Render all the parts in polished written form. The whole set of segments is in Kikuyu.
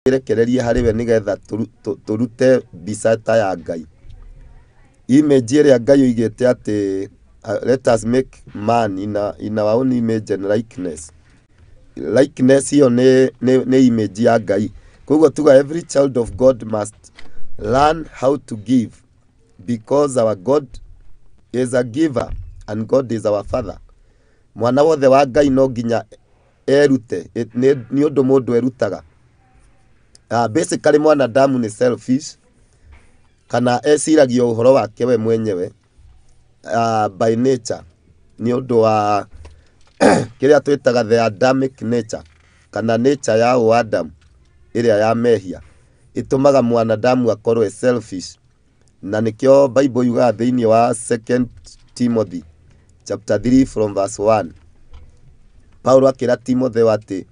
Twĩrekererie harĩ we nĩgetha tũrute mbica ta ya Ngai, image ĩrĩa Ngai oigĩte atĩ let us make man in our own image and likeness. Likeness ĩyo nĩ image ya Ngai. Koguo tuga every child of God must learn how to give because our God is a giver and God is our father. Mwana wothe wa Ngai no nginya erute. Nĩ ũndũ mũndũ erutaga. Basically mwanadamu nĩ selfish kana eciragia ũhoro wake we mwenyewe by nature, nĩ ũndũ wa kĩrĩa twĩtaga the Adamic nature kana nature ya ũAdamu ĩrĩa ya mehia ĩtũmaga mwanadamu akorwo e selfish. Na nĩkĩo Bible yugaga thĩinĩ wa Second Timothy chapter 3 from verse 1, Paulo akĩra Timotheo atĩ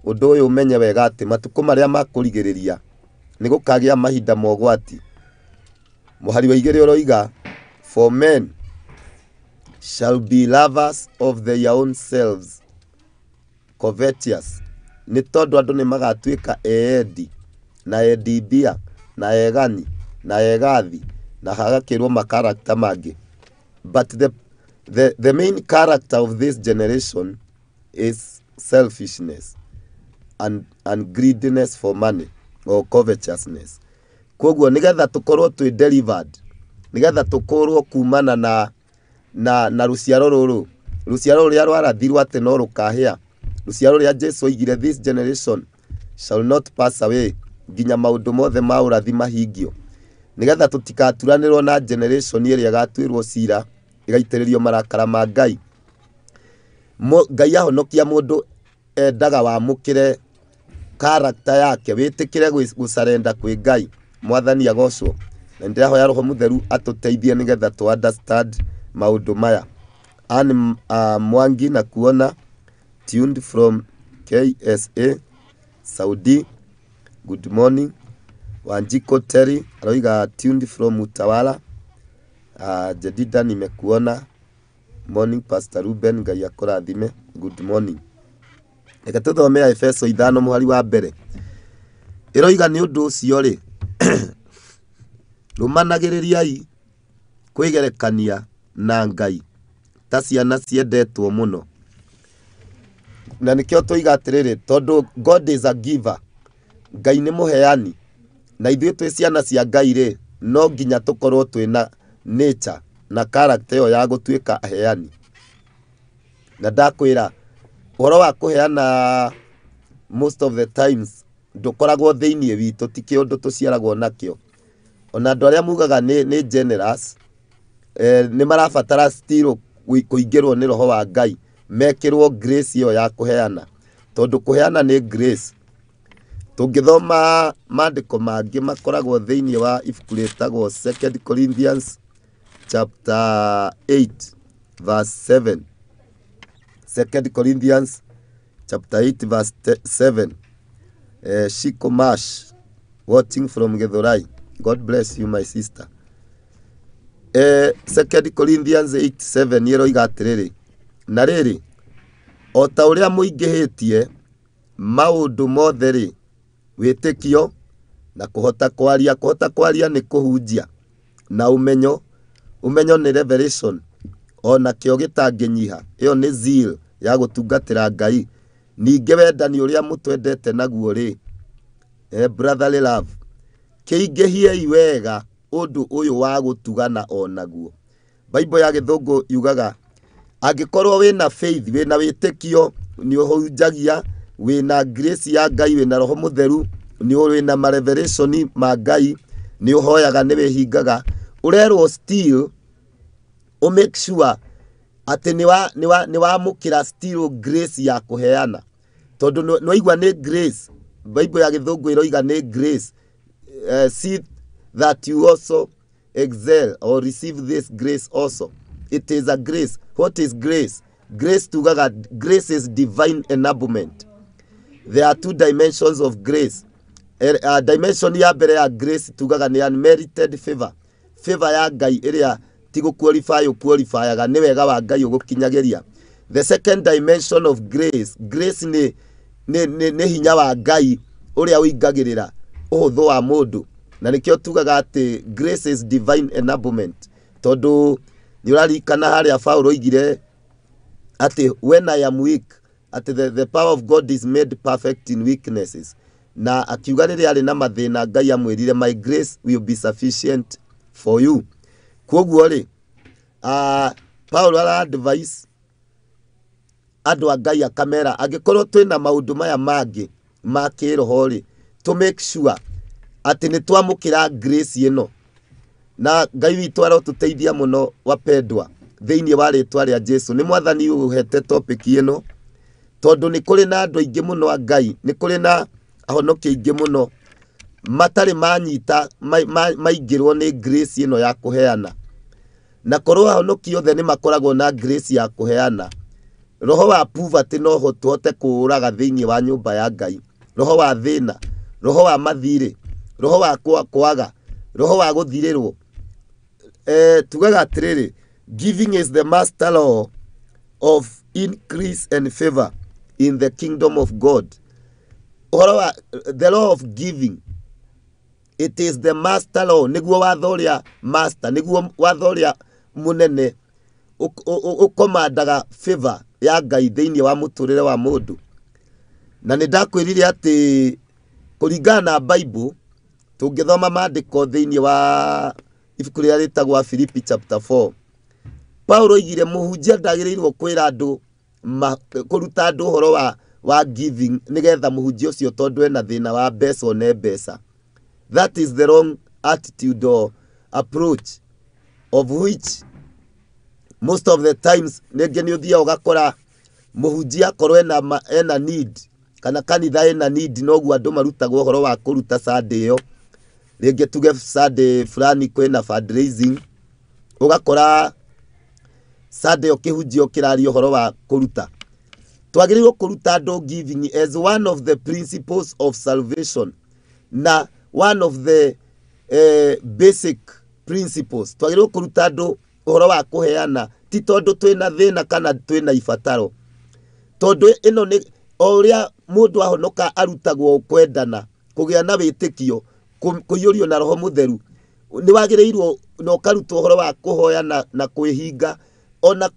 ũndũ ũyũ ũmenye wega atĩ matukũ marĩa ma kũrigĩrĩria nĩ gũkagĩa mahinda ma ũgwati. Mũhari wa 2 ũroiga, for men shall be lovers of their own selves, covetous. Nĩ tondũ andũ nĩ magatuĩka eendi na endi mbia na egani na egathi na hagakĩrwo makarakta mangĩ. But the main character of this generation is selfishness and greediness for money or covetousness. Koguo nĩgetha tũkorwo twĩ delivered, nĩgetha tũkũrwo kumana na rũciaro rũrũ, rũciaro rũrĩa rwarathirwo atĩ no rũkahĩa, rũciaro rũrĩa Jesu oigire this generation shall not pass away nginya maũndũ mothe ma ũrathi mahingio, nĩgetha tũtikaturanĩrwo na generation ĩrĩa ĩgatuĩrwo cira ĩgaitĩrĩrio marakara ma Ngai. Ngai ahonokia mũndũ endaga wamũkĩre character yake, wĩtĩkĩre gũcarenda kwĩ Ngai. Mwathani agocwo. Na nĩndĩrahoya Roho Mũtheru atũteithie nĩgetha tũ understand maũndũ maya. Ann Mwangi na kuona tuned from KSA Saudi. Good morning. Wanjiko Terry aroiga tuned from Utawala. Jedida nimekuona. Morning Pastor Ruben, Ngai akũrathime. Good morning. Reke tũthome Efeso 5 mũhari wa 1. Ĩroiga nĩ ũndũ ũcio rĩ, rũmanagĩrĩriai kwĩgerekania na Ngai ta ciana ciendetwo mũno. Na nĩkĩo tũiga atĩrĩrĩ, tondũ God is a giver, Ngai nĩ mũheani, na ithuĩ twĩ ciana cia Ngai rĩ, no nginya tũkorwo twĩna nature na character ĩyo ya gũtuĩka aheani. Na ndakwĩra ũhoro wa kũheana most of the times ndũkoragwo thĩinĩ witũ, ti kĩũndũ tũciaragwo nakĩo. Ona andũ arĩa mugaga nĩ generous, nĩ marabatara still kũingĩrwo nĩ roho wa Ngai, mekĩrwo grace ĩyo ya kũheana, tondũ kũheana nĩ grace. Tũngĩthoma maandĩko mangĩ makoragwo thĩinĩ wa ibuku rĩtagwo Second Corinthians chapter 8 verse 7. Second Corinthians chapter 8 verse 7. Shiko Mash watching from Githurai. God bless you my sister. Second Corinthians 8:7 ĩroiga atĩrĩrĩ, na rĩrĩ, o ta ũrĩa mũingĩhĩtie maũndũ mothe rĩ, wĩtĩkio na kũhota kwaria, kũhota kwaria nĩ kũhunjia, na ũmenyo, ũmenyo nĩ revelation, ona kĩo gĩtangĩnyiha, ĩyo nĩ zeal ya gũtungatĩra Ngai. Ningĩ wendani ũrĩa mũtwendete naguo rĩ, brotherly love, kĩingĩhiei wega ũndũ ũyũ wa gũtugana onaguo. Bible ya gĩthũngũ yugaga angĩkorwo wĩna faith, wĩna wĩtĩkio, nĩ ũhunjagia, wĩna grace ya Ngai, wĩna Roho Mũtheru, nĩ wĩna ma revelation ma Ngai, nĩ ũhoyaga, nĩ wĩhingaga, ũrerwo still ũ make sure atĩ nĩ wamũkĩra still grace ya kũheana, tondũ nĩ waigua nĩ grace. Bible ya gĩthũngũ ĩroiga nĩ grace. See that you also excel or receive this grace also. It is a grace. What is grace? Grace tugaga grace is divine enablement. There are two dimensions of grace. Dimension ya mbere ya grace tugaga nĩ unmerited favor. Favor ya Ngai ĩrĩa ti gũ qualify ũqualifyaga, nĩ wega wa Ngai ũgũkinyagĩria. The second dimension of grace, grace nĩ hinya wa Ngai ũrĩa ũingagĩrĩra ũhũthũ wa mũndũ. Na nĩkĩo tugaga atĩ grace is divine enablement, tondũ nĩ ũraririkana harĩa Paul oigire atĩ when I am weak, atĩ the power of God is made perfect in weaknesses. Na akiuga rĩrĩa arĩ na mathĩna Ngai amwĩrire my grace will be sufficient for you. Kwoguo rĩ, Paul ara advise andũ a Ngai akamera angĩkorwo twĩna maũndũ maya mangĩ ma kĩroho rĩ, to make sure atĩ nĩ twamũkĩra grace ĩno. Na Ngai witũ arotũteithia mũno wapendwa thĩinĩ wa rĩtwa rĩa Jesu. Nĩ mwathani ũhete topic ĩno tondũ nĩ kũrĩ na andũ aingĩ mũno a Ngai, nĩ kũrĩ na ahonoki aingĩ mũno matarĩ manyita maingĩrwo nĩ grace ĩno ya kũheana. Na korwo ahonoki othe nĩ makoragwo na grace ya kũheana, roho wa poverty no tũhote kũũraga thĩinĩ wa nyũmba ya Ngai. Roho wa thĩna, roho wa mathirĩ, roho wa kwaga, roho wa gũthirĩrwo. Tugaga atĩrĩrĩ, giving is the master law of increase and favor in the kingdom of God. Ũhoro wa the law of giving, it is the master law, nĩguo watho ũrĩa master, nĩguo watho ũrĩa mũnene ũkomandaga favor ya Ngai thĩinĩ wa mũtũrĩre wa mũndũ. Na nĩ ndakwĩrire atĩ kũringana na Bible, tũngĩthoma maandĩko thĩinĩ wa ibuku rĩrĩa rĩtagwo Filipi chapter 4, Paulo oigire mũhunjia ndagĩrĩirwo kwĩra andũ kũruta andũ ũhoro wa giving nĩgetha mũhunjia ũcio tondũ ena thĩna wa mbeca one mbeca. That is the wrong attitude or approach, of which most of the times rĩngĩ nĩ ũthiaga ũgakora mũhunjia akorwo ena need kana kanitha ena need, noguo andũ marutagwo ũhoro wa kũruta Sunday ĩyo. Rĩngĩ tuge Sunday fulani kwĩna fundraising, ũgakora Sunday ĩyo kĩhunjio kĩraria ũhoro wa kũruta. Twagĩrĩirwo kũruta andũ giving as one of the principles of salvation na one of the basic principles. Twagĩrĩirwo kũruta andũ ũhoro wa kũheana ti tondũ twĩna thĩna kana twĩna ibataro, tondũ ĩno nĩ o ũrĩa mũndũ ahonoka arutagwo kwendana, kũgĩa na wĩtĩkio, kũiyũrio na Roho Mũtheru. Nĩ wagĩrĩirwo na ũkarutwo ũhoro wa kũhoya na kwĩhinga, ona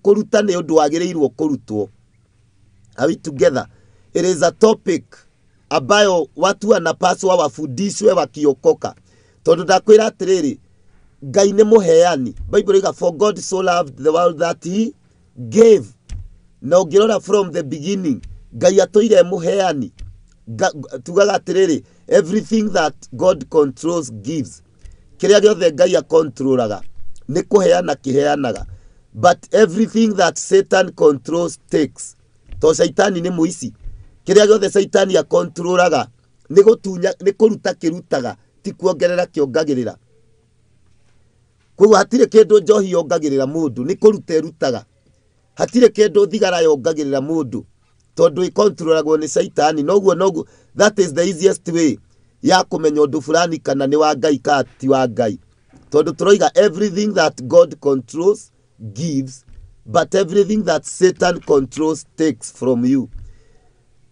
kũruta nĩ ũndũ wagĩrĩirwo kũrutwo. Are we together? It is a topic ambayo watu wanapaswa wafundishwe wakiokoka. Tondũ ndakwĩra atĩrĩrĩ, Ngai nĩ mũheani. Bible iga for God so loved the world that he gave. Na ũngĩrora from the beginning, Ngai atũire mũheani. Tugaga atĩrĩrĩ, everything that God controls gives. Kĩrĩa gĩothe Ngai akontrolaga nĩ kũheana kĩheanaga. But everything that Satan controls takes. To Shaitani nĩ mũici. Kĩrĩa gĩothe Shaitani akontrolaga nĩ gũtunya, nĩ kũruta kĩrutaga, ti kuongerera kĩongagĩrĩra. Koguo hatirĩ kĩndũ njohi yongagĩrĩra mũndũ, nĩ kũruta ĩrutaga. Hatirĩ kĩndũ thigara yongagĩrĩra mũndũ, tondũ ĩkontrolagwo nĩ Shaitani. Noguo noguo, that is the easiest way ya kũmenya ũndũ fulani kana nĩ wa Ngai kana ti wa Ngai. Tondũ tũroiga everything that God controls gives, but everything that Satan controls takes from you.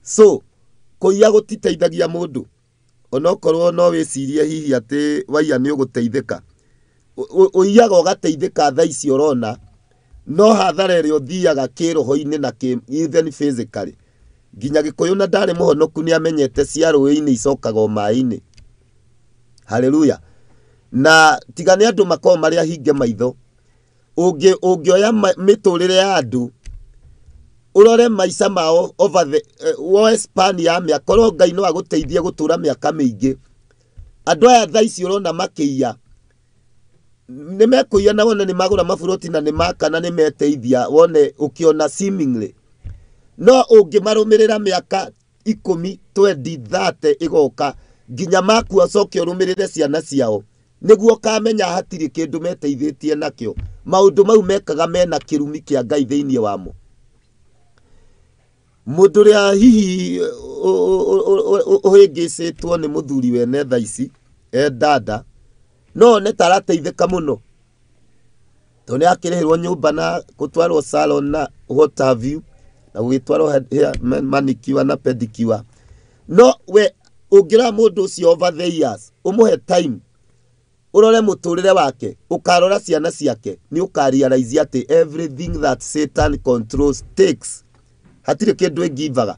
So, kũiya gũtiteithagia mũndũ. Onokorwo no wĩcirie hihi atĩ waiya nĩ ũgũteithĩka. Ũiyaga ũgateithĩka thaa ici ũrona, no hathara ĩrĩa ũthiaga kĩroho-inĩ na even physically. Nginya Gĩkũyũ na ndarĩ mũhonoku nĩ amenyete cia rũĩ-inĩ icokaga o maĩ-inĩ. Hallelujah. Na tiga nĩ andũ makoragwo marĩ ahinge maitho, ũngĩoya mĩtũrĩre ya andũ, ũrore maica mao over the woe span ya mĩaka, korwo Ngai no agũteithie gũtũra mĩaka mĩingĩ. Andũ aya thaa ici ũrona makĩiya, nĩ mekũiya na wone nĩ magũra maburoti na nĩ maka na nĩ meteithia, wone ũkĩona seemingly. No ũngĩmarũmĩrĩra mĩaka 10, 20, 30 ĩgoka nginya makua ũcoke ũrũmĩrĩre ciana ciao, nĩguo ũkamenya hatirĩ kĩndũ meteithĩtie nakĩo. Maũndũ mau mekaga mena kĩrumi kĩa Ngai thĩinĩ wamo. Mũndũ ũrĩa hihi ũhĩngĩcĩtwo nĩ mũthuri wene thaa ici, e dada, no one ta arateithĩka mũno. Tondũ nĩ akĩrĩhĩrwo nyũmba na gũtwarwo salon na what have you, na gũgĩtwarwo hair manicure na pedicure. No we Ũngĩrora mũndũ ũcio over the years, ũmũhe time, ũrore mũtũrĩre wake, ũkarora ciana ciake, nĩ ũkarealize atĩ everything that Satan controls takes. Hatirĩ kĩndũ ĩngivaga.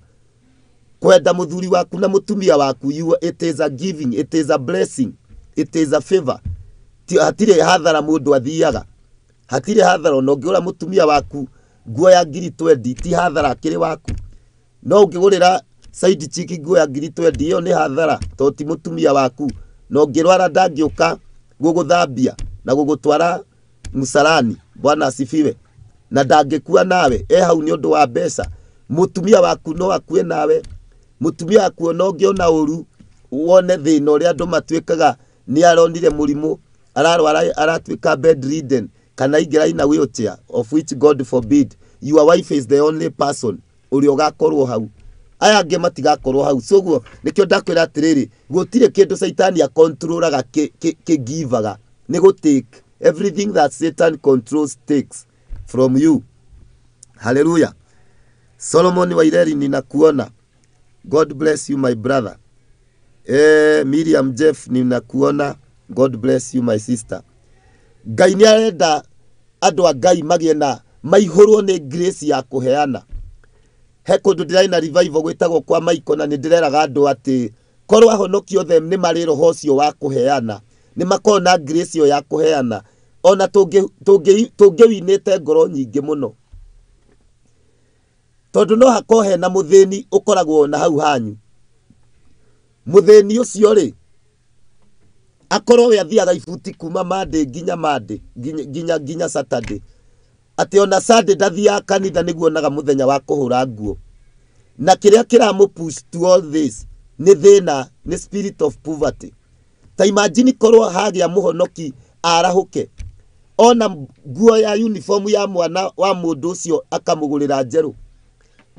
Kwenda mũthuri waku na mũtumia waku, it is a giving, it is a blessing, it is a favor. Hatirĩ hathara mũndũ athiaga. Hatirĩ hathara ona ũngĩgũra mũtumia waku nguo ya ngiri 20, ti hathara akĩrĩ waku. No ũngĩgũrĩra side chick nguo ya ngiri 20, ĩyo nĩ hathara tondũ ti mũtumia waku. Na ũngĩrwara ndangĩũka gũgũthambia na gũgũtwara msalani. Bwana asifiwe. Na ndangĩkua nawe, e hau nĩ ũndũ wa mbeca. Mũtumia waku no akue nawe. Mũtumia waku ona ũngĩona ũru, wone thĩna ũrĩa andũ matuĩkaga nĩ aronire mũrimũ, ararwara, aratuĩka bedridden, kana aingĩra in a wheelchair, of which God forbid. Your wife is the only person ũrĩa ũgakorwo hau. Aya angĩ matigakorwo hau. So ũguo nĩkĩo ndakwĩra atĩrĩrĩ, gũtirĩ kĩndũ Caitani akontrolaga kĩgivaga. Nĩ gũ take. Everything that Satan controls takes from you. Hallelujah. Solomon Waireri, ninakuona. God bless you my brother. Miriam Jeff, ninakuona. God bless you my sister. Ngai nĩ arenda andũ a Ngai magĩe na maihũrwo nĩ grace ya kũheana. He kũndũ ndĩrarĩ na revival gwĩtagwo kwa Maiko, na nĩ ndĩreraga andũ atĩ korwo ahonokio othe nĩ marĩ roho ũcio wa kũheana, nĩ makoragwo na grace ĩyo ya kũheana, ona tũngĩwinĩte ngoro nyingĩ mũno. Tondũ no hakorwo hena mũthĩni ũkoragwo na hau hanyu. Mũthĩni ũcio rĩ, akorwo we athiaga ibuti kuma Monday nginya Monday, nginya Saturday. Atĩ ona Sunday ndathiaga kanitha nĩguo onaga mũthenya wa kũhũra nguo. Na kĩrĩa kĩramũ push to all this nĩ thĩna, nĩ spirit of poverty. Ta imagine korwo hagĩa mũhonoki arahũke, ona nguo ya uniform ya mwana wa mũndũ ũcio akamũgũrĩra njerũ.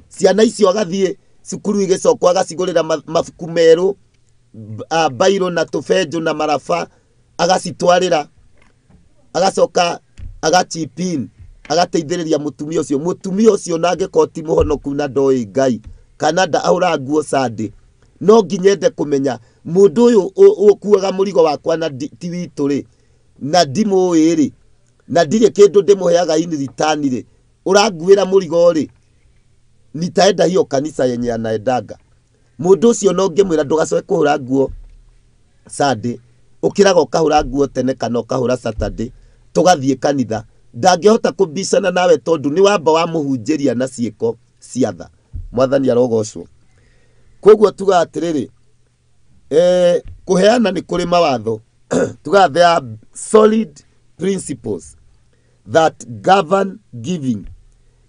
Ciana icio agathiĩ cukuru igĩcokwo agacigũrĩra mabuku merũ, bairo na tũbenjũ na maraba, agacitwarĩra, agacoka agachipin, agateithĩrĩria mũtumia ũcio. Mũtumia ũcio na angĩkorwo ti mũhonoku na ndoĩ Ngai, kana ndahũraga nguo Sunday, no nginya ende kũmenya mũndũ ũyũ ũkuaga mũrigo wakwa na ti witũ rĩ, na ndimũĩ rĩ, na ndirĩ kĩndũ ndĩmũheaga in return rĩ, ũranguĩra mũrigo rĩ, nitaenda hiyo kanisa yenye anaendanga. Mũndũ ũcio no ngĩmwĩra ndũgacoke kũhũra nguo Sunday, ũkĩraga ũkahũra nguo tene kana ũkahũra Saturday, tũgathiĩ kanitha. Ndangĩhota kũbicana nawe tondũ nĩ wamba wamũhunjĩria na ciĩko cia tha. Mwathani arogocwo. Koguo tugaga atĩrĩrĩ, kũheana nĩ kũrĩ mawatho. Tugaga there are solid principles that govern giving.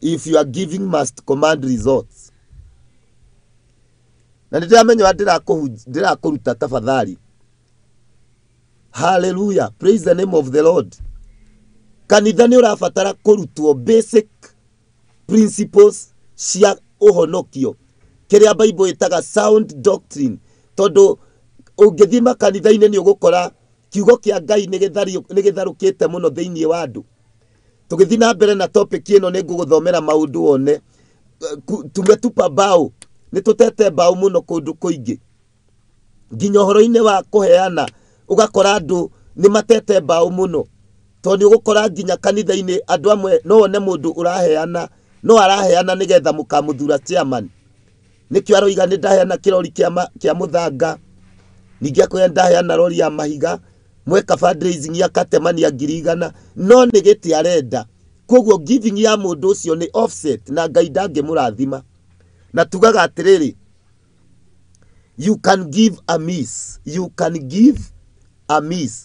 If you are giving must command results. Na nĩndĩramenya ũrĩa ndĩrakũruta tafadhali. Hallelujah. Praise the name of the Lord. Kanitha nĩ ũrabatara kũrutwo basic principles cia ũhonokio, kĩrĩa Bible ĩtaga sound doctrine. Tondũ ũngĩthiĩ makanitha-inĩ nĩ ũgũkora kiugo kĩa Ngai nĩ gĩtharũkĩte mũno thĩinĩ wa andũ. Tũgĩthiĩ na mbere na topic ĩno nĩ ngũgũthomera maũndũ wone. Tumetupa bao, nĩ tũtete bao mũno kũndũ kũingĩ. Nginya ũhoro-inĩ wa kũheana ũgakora andũ nĩ matete bao mũno. Tondũ nĩ ũgũkora nginya kanitha-inĩ andũ amwe no wone mũndũ ũraheana, no araheana nĩgetha mũkamũthura chairman. Nĩkĩo aroiga nĩ ndaheana kĩrori kĩa mũthanga, ningĩ akoiga nĩ ndaheana rori ya mahiga, mweka fundraising akatemania ngiri igana, no nĩ gĩtĩ arenda. Koguo giving ya mũndũ ũcio nĩ offset na Ngai ndangĩmũrathima. Na tugaga atĩrĩrĩ, you can give amiss, you can give amiss.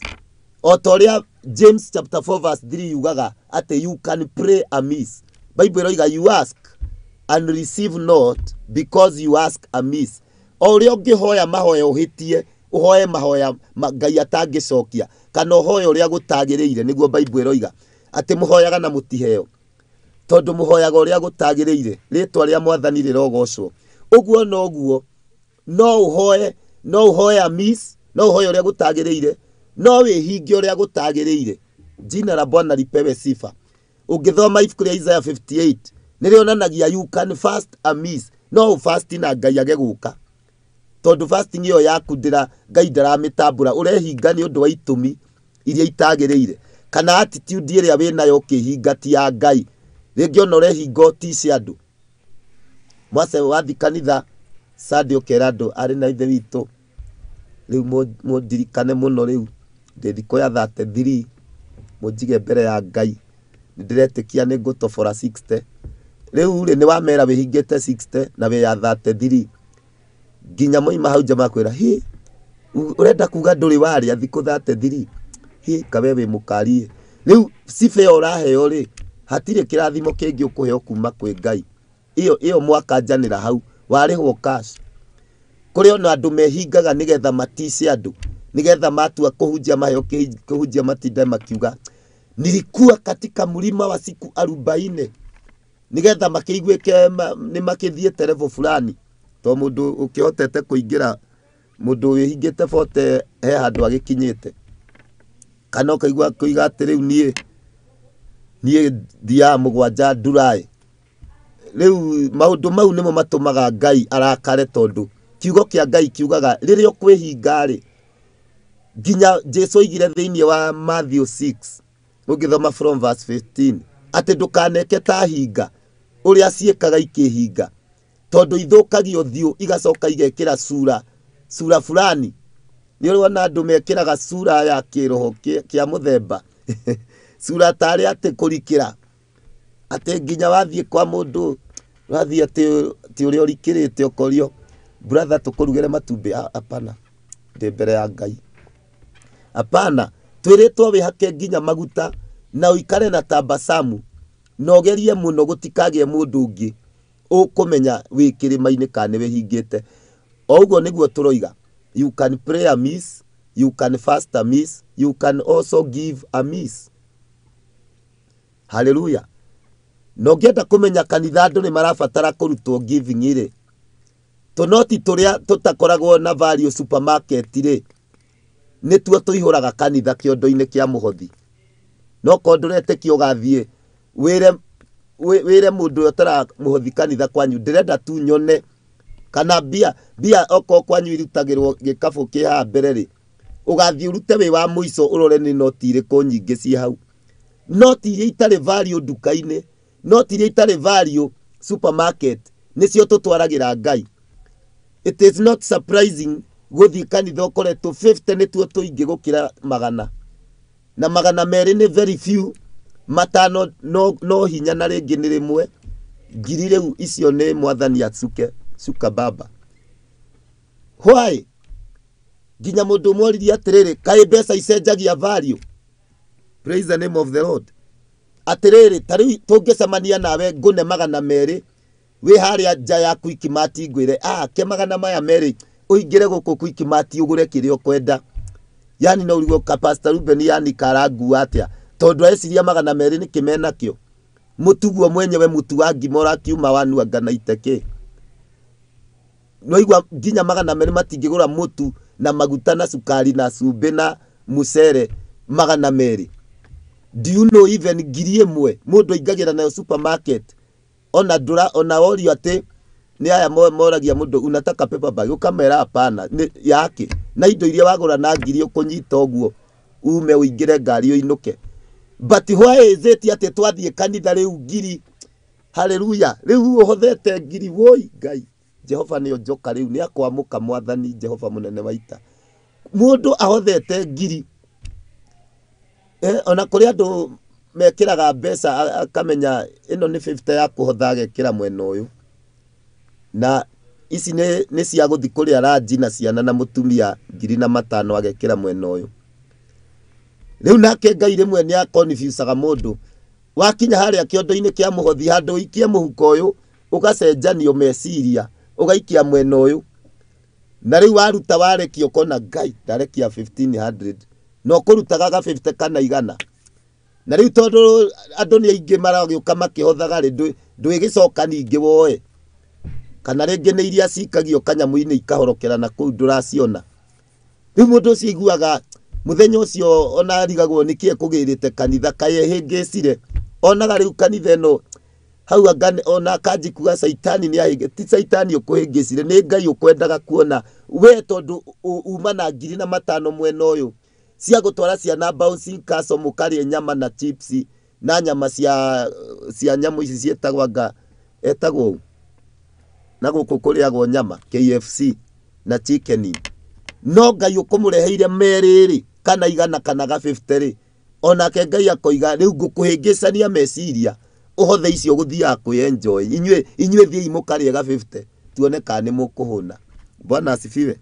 O ta ũrĩa James chapter 4 verse 3 yugaga atĩ you can pray amiss. Bible ĩroiga you ask and receive not because you ask amiss. O ũrĩa ũngĩhoya mahoya ũhĩtie, ũhoe mahoya Ngai atangĩcokia, kana ũhoe ũrĩa gũtagĩrĩire, nĩguo Bible ĩroiga atĩ mũhoyaga na mũtiheo, tondũ mũhoyaga ũrĩa gũtagĩrĩire. Rĩtwa rĩa Mwathani rĩrogocwo. Ũguo noguo no ũhoe, no ũhoe amiss, no ũhoe ũrĩa gũtagĩrĩire, no wĩhinge ũrĩa gũtagĩrĩire. Jina la Bwana lipewe sifa. Ũngĩthoma ibuku rĩa Isaiah 58 nĩrĩonanagia you can fast amiss, no ũfast na Ngai age gũka. Tondũ fasting ĩyo yaku ndĩra Ngai ndaramĩtambũra, ũrehinga nĩ ũndũ wa itũmi iria itagĩrĩire, kana attitude ĩrĩa wĩnayo ũkĩhinga ti ya Ngai. Rĩngĩ ona ũrehinga ũtice andũ. Mwase wathi kanitha Sunday ũkera andũ arĩ na ithe witũ, rĩu mũndirikane mũno, rĩu ndĩ thikũ ya 33, mũnjige mbere ya Ngai, nĩndĩretĩkia nĩ ngũtobora 60. Rĩu rĩ, nĩ wamera wĩhingĩte 60 na wĩ ya 33, nginya moima hau nja makwĩra, hi, ũrenda kuga ndũrĩ warĩa thikũ 33? Hi, kawe wĩ mũkari. Rĩu sifa ĩyo ũraheo rĩ, hatirĩ kĩrathimo kĩngĩ ũkũheo kuma kwĩ Ngai. Ĩyo ĩyo mwakanjanĩra hau warĩhwo cash. Kũrĩ ona andũ mehingaga nĩgetha matice andũ, nĩgetha matua kũhunjia maheo kũhunjia matinde makiuga nilikuwa katika mlima wa siku 40, nĩgetha makĩiguĩke nĩ makĩthiĩte level fulani. To mũndũ ũkĩhotete kũingĩra, mũndũ wĩhingĩte 40 he handũ agĩkinyĩte, kana ũkaigua kũiga atĩ rĩu niĩ thiaga 7 nduraĩ. Rĩu maũndũ mau nĩmo matũmaga Ngai arakare, tondũ kiugo kĩa Ngai kiugaga rĩrĩa ũkwĩhinga rĩ, nginya Jesu oigire thĩinĩ wa Matthew 6, ũngĩthoma from verse 15, atĩ ndũkaneke ta hinga ũrĩa ciĩkaga ikĩhinga, tondũ ithũkagia ũthiũ igacoka igekĩra sura fulani. Nĩ ũrona andũ mekĩraga sura ya kĩroho kĩa mũthemba sura tarĩ atĩ kũrikĩra, atĩ nginya wathiĩ kwa mũndũ wathiĩ atĩ ti ũrĩa ũrikĩrĩte ũkorio, brother tũkũrugĩre matumbĩ. Hapana, ndĩ mbere ya Ngai. Hapana, twĩrĩtwo wĩhake nginya maguta na ũikare na tabasamu, na ũgerie mũno gũtikagĩe mũndũ ũngĩ ũkũmenya wĩ kĩrĩma-inĩ kana nĩ wĩhingĩte. O ũguo nĩguo tũroiga, you can pray a miss, you can fast a miss, you can also give a miss. Hallelujah. Na ũngĩenda kũmenya kanitha andũ nĩ marabatara kũrutwo giving rĩ, tũnoti tũrĩa tũtakoragwo na value supermarket rĩ, nĩtuo tũihũraga kanitha kĩondo-inĩ kĩa mũhothi. No korwo ndũretĩkia ũgathiĩ wĩre mũndũ ũrĩa ũtaramũhothi kanitha kwanyu, ndĩrenda tu nyone kana mbia okorwo kwanyu irutagĩrwo gĩkabũ kĩ haha mbere rĩ, ũgathiĩ ũrute wĩ wa mũico ũrore nĩ noti irĩkũ nyingĩ ciĩ hau. Noti iria itarĩ value nduka-inĩ, noti iria itarĩ value supermarket, nĩcio tũtwaragĩra Ngai. It is not surprising gũthiĩ kanitha ũkore tũ 50 nĩtuo tũingĩ gũkĩra 100, na 200 nĩ very few, 5 no hinya na rĩngĩ nĩ rĩmwe, ngiri rĩu icio nĩ mwathani acuke cuka baba. Why? Nginya mũndũ ũmwe oririe atĩrĩrĩ, kaĩ mbeca icenjagia value? Praise the name of the Lord. Atĩrĩrĩ, ta rĩu tũngĩcemania nawe ngũne 200 wĩ harĩa nja ya Quickmart ngwĩre, ke 200 ũingĩre gũkũ Quickmart ũgũre kĩrĩa ũkwenda. Yani no ũrigwo ka Pastor Ruben yani karangua atĩa, tondũ areciria 200 nĩkĩ menakĩo. Mũtu guo mwenyewe, mũtu wa ngima ũrakiuma wanuanga na itekĩ. Nĩwaigua nginya 200 matingĩgũra mũtu na maguta na cukari na cumbĩ na mũcere 200. Do you know even 1000 mũndũ aingagĩra nayo supermarket, ona ndũra, ona worio atĩ nĩ aya moragia mũndũ unataka paper bag, ũkamera hapana, nĩ yake. Na indo iria wagũra na ngiri ũkũnyita ũguo ume ũingĩre ngari ũinũke. But why is it atĩ twathiĩ kanitha rĩu ngiri, hallelujah, rĩu ũhothete ngiri, woi Ngai Jehova nĩ njoka rĩu nĩ akwamũka mwathani Jehova mũnene wa ita. Mũndũ ahothete ngiri, ona kũrĩ andũ mekĩraga mbeca akamenya ĩno nĩ 50 ya kũhotha agekĩra mwena ũyũ, na ici nĩ cia gũthiĩ kũrĩa ranji na ciana na mũtumia 1005 agekĩra mwena ũyũ. Rĩu nake Ngai rĩmwe nĩ akonfusaga mũndũ, wakinya harĩa kĩondo-inĩ kĩa mũhothi handũ ũikie mũhuko ũyũ ũgacenjanio meciria ũgaikia mwena ũyũ, na rĩu waruta warekia ũkona Ngai ndarekia 1500 na ũkũrutaga ga 50 kana 100. Na rĩu tondũ andũ nĩ aingĩ maragĩũka makĩhothaga rĩ, ndwĩgĩcoka ningĩ woe, kana rĩngĩ nĩ iria cikagio kanyamũ-inĩ ikahorokera na kũu ndũraciona. Rĩu mũndũ ũcio aiguaga mũthenya ũcio ona arigagwo nĩkĩ ekũgĩrĩte kanitha, kaĩ ehĩngĩcire. Onaga rĩu kanitha ĩno Hau anga ona akanji kuga caitani nĩ ahĩngĩ, ti caitani ũkũhĩngĩcire, nĩ Ngai ũkwendaga kuona we tondũ uma na 5,000 mwena ũyũ cia gũtwara ciana bouncing castle mũkarĩe nyama na chips na nyama cia nyamũ ici ciĩtagwo anga etagwo ũũ na gũkũ kũrĩagwo nyama KFC na chicken inn. No Ngai ũkũmũreheire merĩ rĩ kana 100 kana ga 50 rĩ, onake Ngai akoiga rĩu ngũkũhĩngĩcania meciria ũhothe icio gũthiaga kwĩ-enjoy. Inyuĩ thiĩi mũkarĩe ga 50 tuone kana nĩ mũkũhũna. Bwana asifiwe.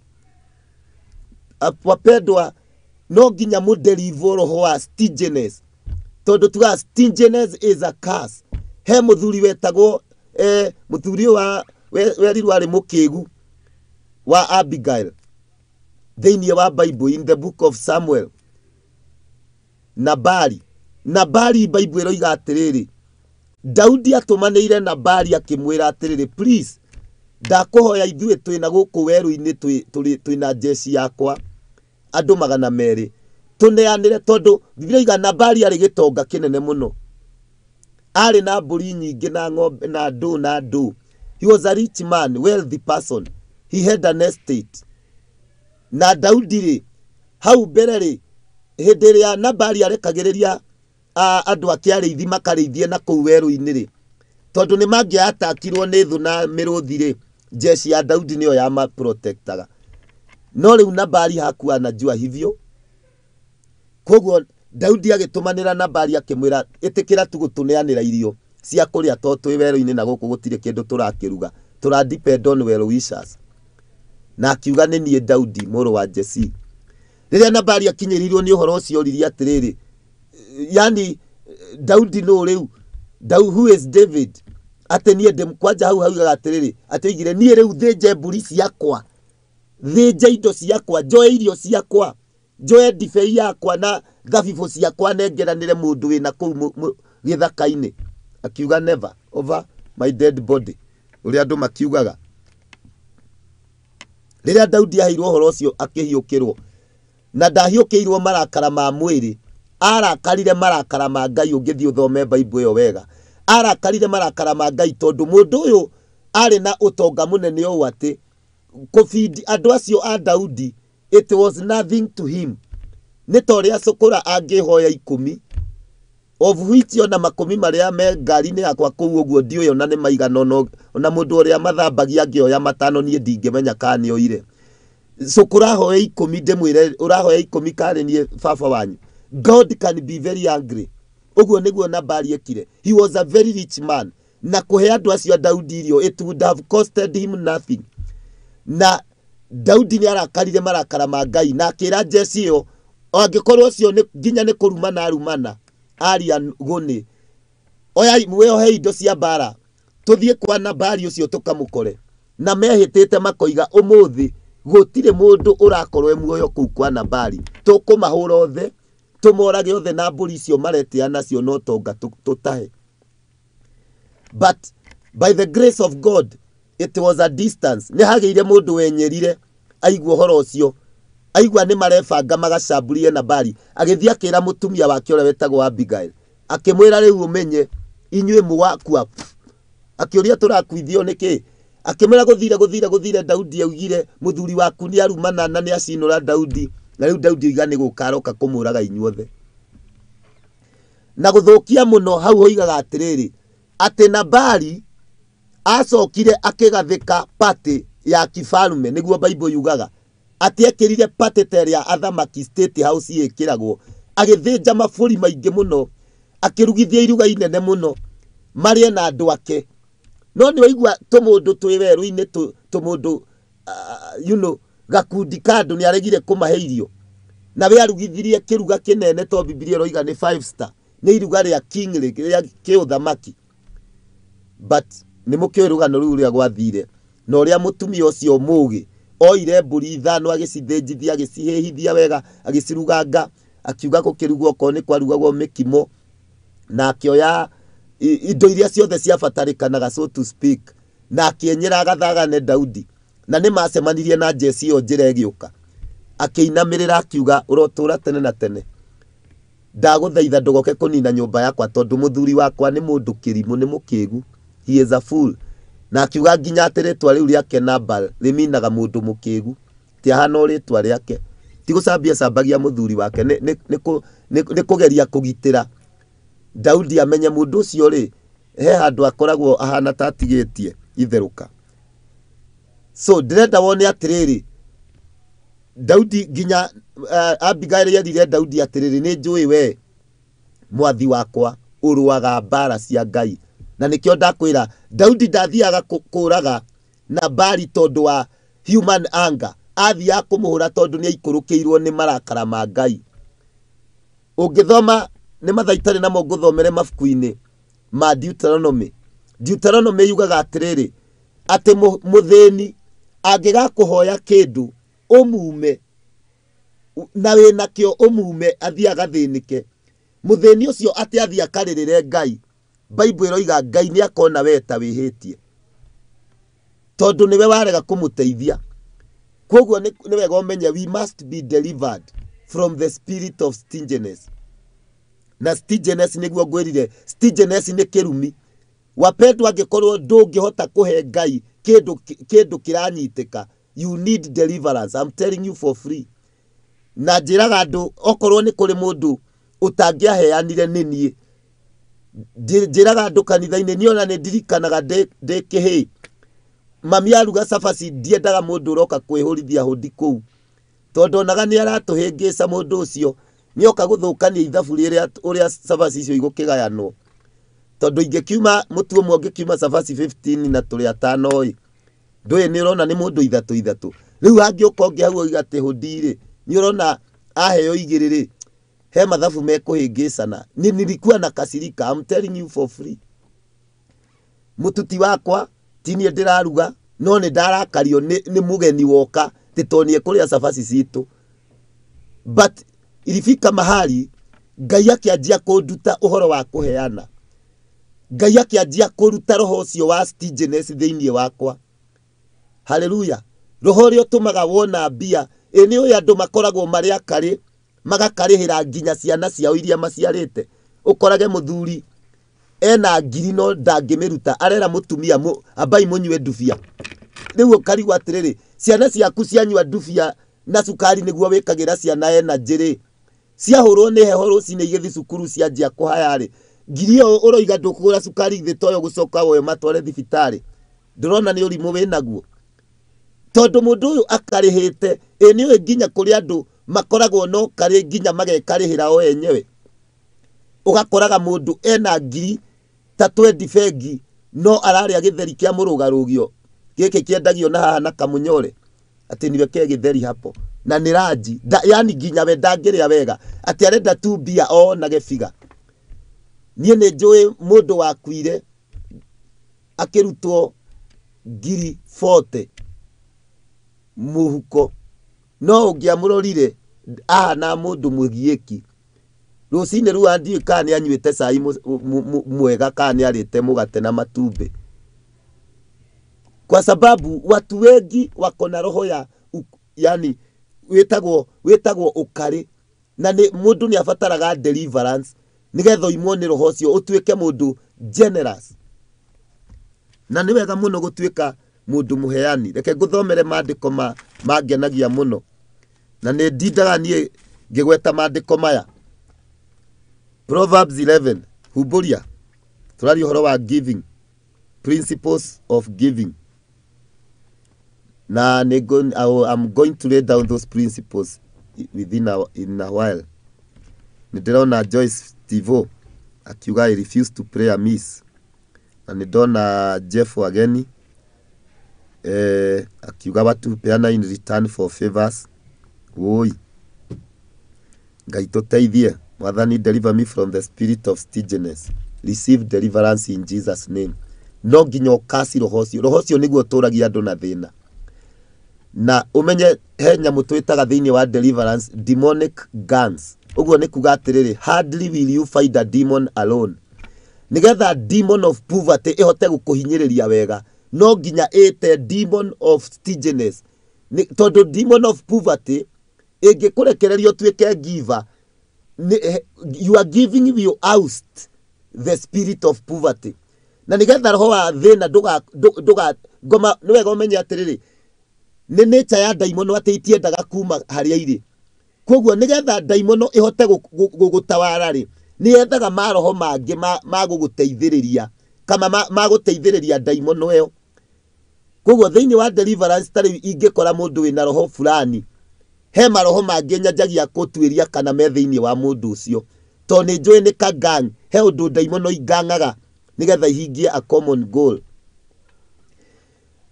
Wapendwa, no nginya mũdeliver roho wa stinginess, tondũ tugaga stinginess is a curse. He mũthuri wetagwo mũthuri ũyũ wa werirwo arĩ mũkĩgu wa Abigail thĩinĩ wa Bible, in the book of Samuel. Nabali, Nabali Bible ĩroiga atĩrĩrĩ, Daudi atũmanĩire Nabali akĩmwĩra atĩrĩrĩ, please ndakũhoya ithuĩ twĩna gũkũ werũ-inĩ twĩna jeshi yakwa andũ 200 tũneanĩre, tondũ Biblia iga Nabali arĩ gĩtonga kĩnene mũno, arĩ na mbũri nyingĩ na ng'ombe na ndũ na ndũ. He was a rich man, wealthy person. He had an estate. Na Daudi rĩ hau mbere rĩ, hĩndĩ ĩrĩa Nabali arekagĩrĩria andũ ake arĩithi makarĩithie na kũu werũ-inĩ rĩ, tondũ nĩ mangĩatakirwo nĩ thũ na mĩrũthi rĩ, jeshi ya Daudi nĩyo yamaprotectaga. No rĩu Nabali hakuwa anajua hivyo, koguo Daudi agĩtũmanĩra Nabali akĩmwĩra, ĩtĩkĩra tu gũtũneanĩra irio cia kũrĩa tondũ twĩ werũ-inĩ na gũkũ gũtirĩ kĩndũ tũrakĩruga, tũra depend on well wishers. Na akiuga nĩ niĩ Daudi mũrũ wa Jesse. Rĩrĩa Nabali akinyĩrĩirwo nĩ ũhoro ũcio oririe atĩrĩrĩ, yani Daudi nũ rĩu? Who is David? Atĩ niĩ ndĩ kwanja hau haugaga atĩrĩrĩ, atĩ oigire niĩ rĩu thĩnje mbũri ciakwa, thĩnje indo ciakwa, njoe irio ciakwa, njoe ndibei yakwa na thabibũ ciakwa nengeranĩre mũndũ wĩna kũu gĩthaka-inĩ. Akiuga never over my dead body, ũrĩa andũ makiugaga. Rĩrĩa Daudi aheirwo ũhoro ũcio akĩhiũkĩrwo, na ndahiũkĩirwo marakara ma mwĩrĩ, arakarire marakara ma Ngai. Ũngĩthiĩ ũthome Bible ĩyo wega, arakarire marakara ma Ngai tondũ mũndũ ũyũ arĩ na ũtonga mũnene ũũ atĩ kũbindi andũ acio a Daudi, it was nothing to him. Nĩ ta ũrĩa cũkũra angĩhoya 10, of which ona 10 marĩa me ngari-inĩ yakwa kũu ũguo ndiũĩ ona nĩ maigana, ona mũndũ ũrĩa mathambagia angĩoya 5 niĩ ndingĩmenya kana nĩ oire. Cũkũra ahoe 10 ndĩmwĩre ũrahoya 10 karĩ niĩ baba wanyu. God can be very angry. Ũguo nĩguo Nabali ekire. He was a very rich man. Na kũhe andũ acio a Daudi irio, it would have costed him nothing. Na Daudi nĩ arakarire marakara ma Ngai na akĩra Jesse ĩyo, angĩkorwo ũcio nĩ nginya nĩ kũrumana arumana, aria gũnĩ, oya wĩohe indo cia mbara tũthiĩ kwa Nabali ũcio tũkamũkore. Na mehĩtĩte makoiga ũmũthĩ gũtirĩ mũndũ ũrakorwo e muoyo kũu kwa Nabali, tũkũmahũra othe, tũmorage othe na mbũri icio maretĩa nacio no tonga tũtahe. But by the grace of God, it was a distance. Nĩ hagĩire mũndũ wenyerire aigua ũhoro ũcio, aigua nĩ marebanga magacamburie Nabali, agĩthiĩ akĩra mũtumia wake ũrĩa wetagwo Abigail, akĩmwĩra rĩu ũmenye inyuĩ mũgakua. Akĩũria tũrakuithio nĩkĩ? Akĩmwĩra gũthire gũthire gũthire, Daudi augire mũthuri waku nĩ arumana na nĩ acinũra Daudi, na rĩu Daudi oiga nĩ gũka aroka kũmũraga inyuothe. Na gũthũkia mũno hau hoigaga atĩrĩrĩ, atĩ Nabali acokire akĩgathĩka party ya kifarume, nĩguo Bible yugaga atĩ ekĩrire party ta ĩrĩa athamaki State House ĩkĩragwo, agĩthĩnja mabũri maingĩ mũno, akĩrugithia iruga inene mũno marĩe na andũ ake. No nĩ waigua tũmũndũ twĩ werũ-inĩ, tũmũndũ, you know, gakundi ka andũ nĩ aregire kũmahe irio, na we arugithirie kĩruga kĩnene to Bibilia ĩroiga nĩ 5 star, nĩ iruga rĩa king rĩa kĩũthamaki. But nĩ mũkĩũĩ rũgano rũu ũrĩa gwathire, na ũrĩa mũtumia ũcio mũũgĩ oire mbũri 5 agĩcithĩnjithia, agĩcihĩhithia wega, agĩciruganga, akiuga gũkĩrugwo okorwo nĩ kwarugagwo mĩkimo, na akĩoya indo iria ciothe ciabatarĩkanaga, so to speak, na akĩenyera agathagane Daudi. Na nĩ macemanirie na Jesse ĩyo njĩra ĩgĩũka, akĩinamĩrĩra akiuga ũrotũra tene na tene, ndagũthaitha ndũgoke kũnina nyũmba yakwa tondũ mũthuri wakwa nĩ mũndũ kĩrimũ, nĩ mũkĩgu. He is a fool. Na akiuga nginya atĩ rĩtwa rĩu rĩake Nabal rĩminaga mũndũ mũkĩgu, ti ahana o rĩtwa rĩake. Ti gũcambia acambagia mũthuri wake, nĩ kũgeria kũgitĩra Daudi amenye mũndũ ũcio rĩ, he handũ akoragwo ahana ta atigĩtie itherũka. So ndĩrenda wone atĩrĩrĩ, Daudi nginya Abigail erire Daudi atĩrĩrĩ, nĩ njũĩ we mwathi wakwa ũrũaga mbara cia Ngai. Na nĩkĩo ndakwĩra Daudi ndathiaga kũraga Nabali tondũ wa human anger, athiaga kũmũhũra tondũ nĩ aikũrũkĩirwo nĩ marakara ma Ngai. Ũngĩthoma nĩ mathaa itarĩ namo ngũthomere mabuku-inĩ ma Deuteronomy. Deuteronomy yugaga atĩrĩrĩ, atĩ mũthĩni angĩgakũhoya kĩndũ ũmume na wĩna kĩo ũmume athiĩ agathĩnĩke. Mũthĩni ũcio atĩ athiĩ akarĩrĩre Ngai, Bible ĩroiga Ngai nĩ akona we ta wĩhĩtie tondũ nĩwe warega kũmũteithia. Koguo nĩ wega ũmenye we must be delivered from the spirit of stinginess. Na stinginess nĩguo ngwĩrire, stinginess nĩ kĩrumi. Wapendwa, angĩkorwo ndũngĩhota kũhe Ngai kĩndũ kĩranyitĩka, you need deliverance. I'm telling you for free. Na njĩraga andũ okorwo nĩ kũrĩ mũndũ ũtangĩaheanire nĩ niĩ. Njĩraga andũ kanitha-inĩ, niĩ ona nĩ ndirikanaga ndĩ kĩhĩĩ, mami aruga cabaci ndiendaga mũndũ ũroka kwĩhũrithia hũndi kũu, tondũ onaga nĩ aratũhĩngĩca mũndũ ũcio, nĩoka gũthũkania ithabu rĩrĩa ũrĩa cabaci icio igũkĩgayanwo. Tondũ ingĩkiuma mũtu ũmwe ũngĩkiuma cabaci 15 na tũrĩ atano ĩ, ndũĩ nĩ ũrona nĩ mũndũ ithatũ ithatũ. Rĩu hangĩũka ũngĩ hau oiga atĩ hũndi rĩ, nĩ ũrona aheo igĩrĩ rĩ, he mathabu mekũhĩngĩcana. Ni nilikuwa na kasirika, I'm telling you for free. Mũtuti wakwa ti niĩ ndĩraruga, no nĩ ndarakario nĩ mũgeni woka tĩ tondũ nĩ ekũrĩa cabaci citũ. But ilifika mahali Ngai akĩanjia kũnduta ũhoro wa kũheana. Ngai akĩanjia kũruta roho ũcio wa stinginess thĩinĩ wakwa. Haleluya. Roho ũrĩa ũtũmaga wona mbia, ĩ nĩ ũyũ andũ makoragwo marĩ akarĩ, magakarĩhĩra nginya ciana ciao iria maciarĩte. Ũkorage mũthuri ena ngiri no ndangĩmĩruta, arera mũtumia ambai mũnyue ndubia. Rĩu ũkarigwo atĩrĩrĩ, ciana ciaku cianyua ndubia na cukari nĩguo wĩkagĩra ciana energy rĩ, ciahũrwo nĩ heho rũcinĩ igĩthiĩ cukuru cianjia kũhaya rĩ, ngiri ĩyo ũroiga ndũkũgũra cukari githĩ toyo gũcoka woe matware thibitarĩ. Ndũrona nĩ ũrimũ wĩnaguo? Tondũ mũndũ ũyũ akarĩhĩte, ĩ nĩ ũĩ nginya kũrĩ andũ makoragwo no karĩ nginya magekarĩhĩra o enyewe. Ũgakoraga mũndũ ena ngiri ta 20 bengi no ararĩa gĩtheri kĩa mũrũgarũgio gĩkĩ kĩendagio na haha na kamunyore, atĩ niwekee gĩtheri hapo na nĩ ranji da, yani nginya we ndangĩrĩa wega, atĩ arenda tu mbia onage biga. Niĩ nĩ njũĩ mũndũ wakuire akĩrutwo ngiri 40 mũhuko, no ũngĩamũrorire ahana mũndũ mũgiĩki. Rũcinĩ rũu ndiũĩ kana nĩ anyuĩte cai mwega kana nĩ arĩte mũgate na matumbĩ, kwa sababu watu wengi wako na roho ya yani wĩtagwo ũkarĩ, na nĩ mũndũ nĩ abataraga deliverance nĩgetha ũimwo nĩ roho ũcio ũtuĩke mũndũ generous. Na nĩ wega mũno gũtuĩka mũndũ mũheani. Reke ngũthomere maandĩko mangenagia mũno, na nĩ ndindaga niĩ ngĩgweta maandĩko maya. Proverbs 11, humbũria, tũraria ũhoro wa giving, principles of giving. Na nĩ I'm going to lay down those principles within in a while. Nĩ ndĩrona Joyce Tivo akiuga I refuse to pray amiss. Na nĩ ndona Jeff Wageni akiuga watu hupeana in return for favors. Woi, Ngai tũteithie. Mwathani, deliver me from the spirit of stinginess. Receive deliverance in Jesus name. No nginya ũkaci roho ũcio. Roho ũcio nĩguo ũtũragia andũ na thĩna. Na ũmenye he nyamũ twĩtaga thĩinĩ wa deliverance demonic guns. Ũguo nĩ kuga atĩrĩrĩ, hardly will you find a demon alone. Nĩgetha demon of poverty ĩhote gũkũhinyĩrĩria wega, no nginya ĩte demon of stinginess. Tondũ demon of poverty ĩngĩkũrekereria ũtuĩke giver, you are giving you oust the spirit of poverty. Na nĩgetha roho wa thĩna ndũga ndũga ngoma, nĩ wega ũmenye atĩrĩrĩ, nĩ nature ya ndaimono atĩ itiendaga kuma harĩa irĩ. Koguo nĩgetha ndaimono ĩhote gũgũtawara rĩ, nĩ yethaga maroho mangĩ ma gũgũteithĩrĩria kama ma gũteithĩrĩria ndaimono ĩyo. Koguo thĩinĩ wa deliverance, ta rĩu ingĩkora mũndũ wĩna roho fulani, he maroho mangĩ nyanjagia gũtuĩria kana me thĩinĩ wa mũndũ ũcio, tondũ nĩ njũĩ nĩ ka gang, he ũndũ ndaimono ingang'aga nĩgetha ihingie a common goal.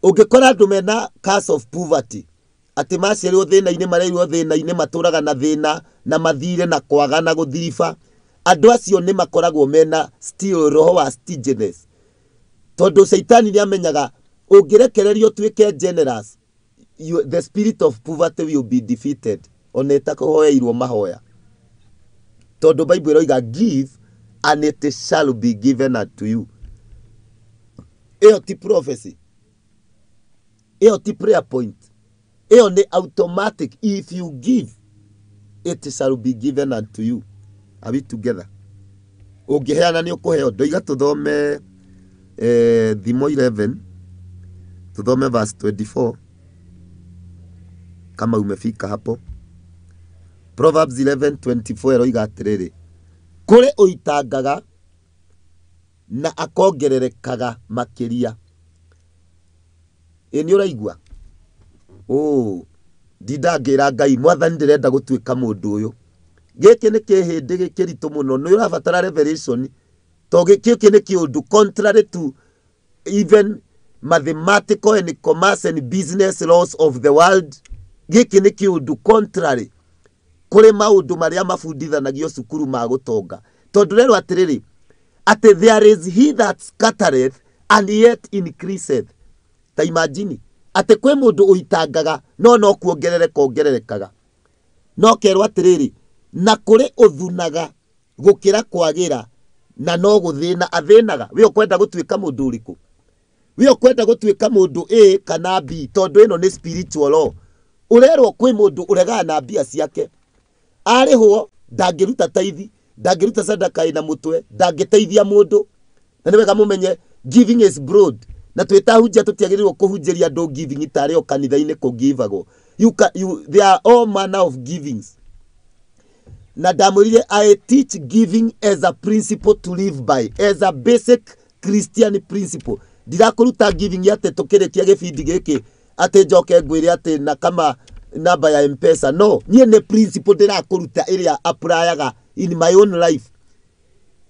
Ũngĩkora andũ mena curse of poverty, atĩ maciarirwo thĩna-inĩ, marerirwo thĩna-inĩ, matũraga na thĩna na mathire na kwaga na gũthiriba, andũ acio nĩ makoragwo mena still roho wa stinginess, tondũ caitani nĩ amenyaga ũngĩrekererio ũtuĩke generous, the spirit of poverty will be defeated ona ĩtakũhoeirwo mahoya, tondũ Bible ĩroiga, "Give and it shall be given unto you." Ĩyo ti prophecy, ĩyo ti prayer point, ĩyo nĩ automatic. If you give, it shall be given unto you. Are we together? Ũngĩheana nĩ ũkũheo. Ndoiga tũthome Thimo 11, tũthome verse 24 kama umefika hapo. Proverbs 11:24 ĩroiga atĩrĩrĩ, kũrĩ ũitangaga na akongererekaga makĩria. Ĩ nĩ ũraigua ũ ndindangĩra Ngai, Mwathani, ndĩrenda gũtuĩka mũndũ ũyũ. Gĩkĩ nĩ kĩhĩndĩ kĩritũ mũno, nĩ ũrabatara revelation, to gĩkĩ nĩ kĩũndũ contrary to even mathematical and commerce and business laws of the world. Gĩkĩ nĩ kĩũndũ contrary kũrĩ maũndũ marĩa mabundithanagio cukuru ma gũtonga, tondũ rerwo atĩrĩrĩ, atĩ there is he that scattereth and yet increaseth. Ta imagine atĩ kwĩ mũndũ ũitangaga no kuongerereka ongererekaga, no kerwo atĩrĩrĩ, na kũrĩ ũthunaga gũkĩra kwagĩra na no gũthĩna athĩnaga. We ũkwenda gũtuĩka mũndũ ũrĩkũ? We ũkwenda gũtuĩka mũndũ A kana B? Tondũ ĩno nĩ spiritual law. Ũrerwo kwĩ mũndũ ũregaga na mbia ciake, arĩhwo ndangĩruta taithi, ndangĩruta sadaka ĩna mũtwe, ndangĩteithia mũndũ. Na nĩ wega mũmenye giving is broad, na twĩtahunjia tũtiagĩrĩirwo kũhunjĩria andũ giving tarĩ o kanitha-inĩ kũgivagwo. You can, you, there are all manner of givings, na ndamwĩrire I teach giving as a principle to live by, as a basic Christian principle. Ndirakũruta giving atĩ tũkĩrĩkia gĩbindi gĩkĩ atĩ njoke ngwĩre atĩ na kama namba ya M-Pesa. No niĩ nĩ principle ndĩrakũruta ĩrĩa applyaga in my own life,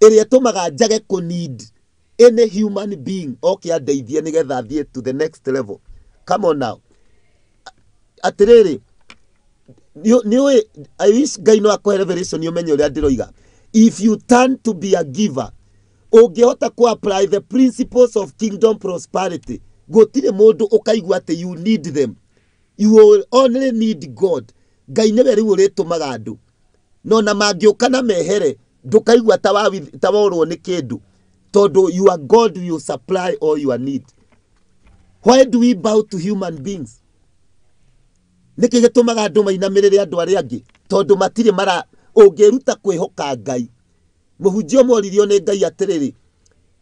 ĩrĩa ĩtũmaga njage kũ need any human being oke andeithie nĩgetha thiĩ to the next level. Come on now. Atĩrĩrĩ, nĩ ũĩ, I wish Ngai no akũhe revelation ũmenye ũrĩa ndĩroiga. If you turn to be a giver, ũngĩhota ku apply the principles of kingdom prosperity, gũtirĩ mũndũ ũkaigua atĩ you need them. You will only need God. Ngai nĩwe rĩu ũrĩtũmaga andũ, no na mangĩũka na mehere, ndũkaigua ta worwo nĩ kĩndũ, tondũ your God will supply all your need. Why do we bow to human beings? Nĩkĩ gĩtũmaga andũ mainamĩrĩre andũ arĩa angĩ? Tondũ matirĩ mara ũngĩruta kwĩhoka Ngai. Mũhunjia ũmwe oririo nĩ Ngai atĩrĩrĩ,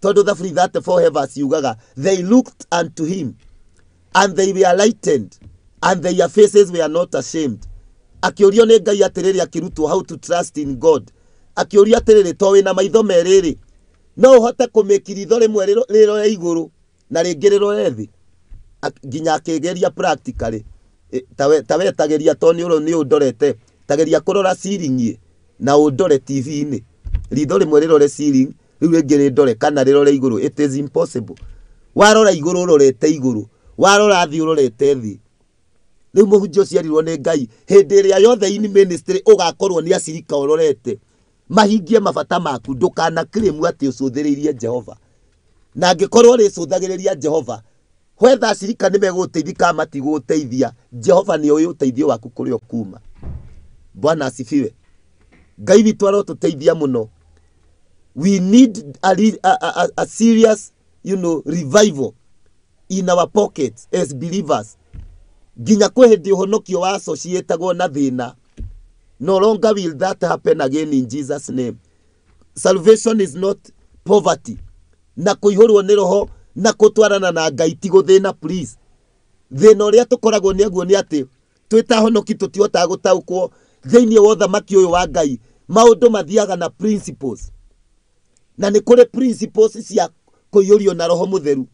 tondũ Thaburi 34 verse yugaga, "They looked unto him and they were lightened, and their faces were not ashamed." Akĩũrio nĩ Ngai atĩrĩrĩ, akĩrutwo how to trust in God, akĩũrio atĩrĩrĩ, to wĩna maitho merĩ rĩ, no ũhote kũmĩki ritho rĩmwe rĩrore igũrũ na rĩngĩ rĩrore thĩ? Nginya akĩgeria practically. Tawe tageria, to nĩ ũndorete, tageria kũrora ceiling ĩ na ũndore TV-inĩ, ritho rĩmwe rĩrore ceiling, rĩu rĩngĩ rĩndore kana rĩrore igũrũ. It is impossible. Warora igũrũ ũrorete igũrũ, warora thĩ ũrorete thĩ. Rĩu mũhunjia ũciarirwo nĩ Ngai, hĩndĩ ĩrĩa yothe in ministry ũgakorwo nĩ acirika ũrorete mahingie mabata maku, ndũkana claim atĩ ũcũthĩrĩirie Jehova. Na angĩkorwo ũrĩcũthagĩrĩria Jehova, whether acirika nĩ megũgũteithia kana matigũgũteithia, Jehova nĩ ũĩ ũteithio waku kũrĩa ũkuma. Bwana asifiwe. Ngai witũ arotũteithia mũno. We need a serious revival in our pockets as believers. Nginya kwĩ hĩndĩ ũhonokio wa associatagwo na thĩna. No longer will that happen again in Jesus' name. Salvation is not poverty. Na kũihũrwo nĩ roho na gũtwarana na Ngai ti gũthĩna please. Thĩna ũrĩa tũkoragwo nĩguo nĩ atĩ twĩ ta honoki tũtihotaga gũtaũkwo thĩinĩ wa ũthamaki ũyũ wa Ngai. Maũndũ mathiaga na principles. Na nĩ kũrĩ principles cia kũiyũrio na roho mũtheru.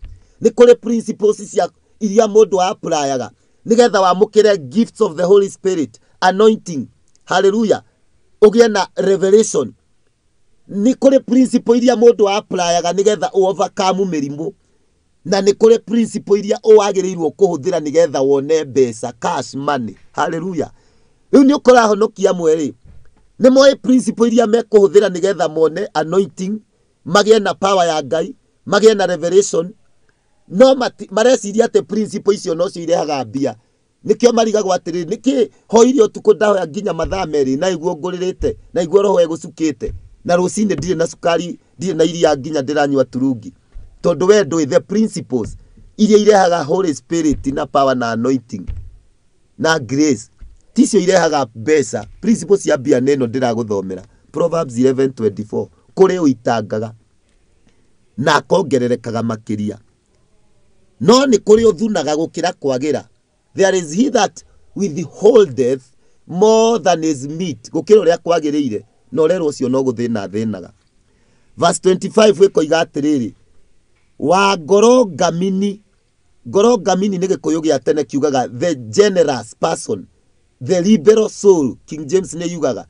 Nĩ kũrĩ principles cia iria mũndũ applyaga nĩgetha wamũkĩre gifts of the Holy Spirit, anointing, hallelujah, ũgĩe na revelation. Nĩ kũrĩ principle iria mũndũ applyaga nĩgetha overcome mĩrimũ. Na nĩ kũrĩ principle iria wagĩrĩirwo kũhũthĩra nĩgetha wone mbeca, cash money, hallelujah. Rĩu nĩ ũkoraga honoki amwe rĩ, nĩ moĩ principle iria mekũhũthĩra nĩgetha mone anointing, magĩe na power ya Ngai, magĩe na revelation, no mareciria atĩ principle icio nocio irehaga mbia. Nĩkĩo marigagwo atĩrĩrĩ, nĩkĩ hoire ũtukũ ndahoya nginya mathaa merĩ na iguo ngũrĩrĩte, na iguo roho ĩgũcukĩte, na rũcinĩ ndirĩ na cukari, ndirĩ na iria nginya ndĩranyua turungi. Tondũ we ndũĩ the principles iria irehaga Holy Spirit na power na anointing na grace, ticio irehaga mbeca. Principles cia mbia nĩ ĩno ndĩragũthomera, Proverbs 11:24, kũrĩ ũitangaga na akongererekaga makĩria, no nĩ kũrĩ ũthunaga gũkĩra kwagĩra. There is he that withholdeth more than is meet, gũkĩra ũrĩa kwagĩrĩire, na ũrerwo ũcio no gũthĩna athĩnaga. Verse 25 ĩkoiga atĩrĩrĩ, wa ngoro ngamini. Ngoro ngamini nĩ gĩkũyũ gĩa tene kiugaga the generous person, the liberal soul. King James nĩ yugaga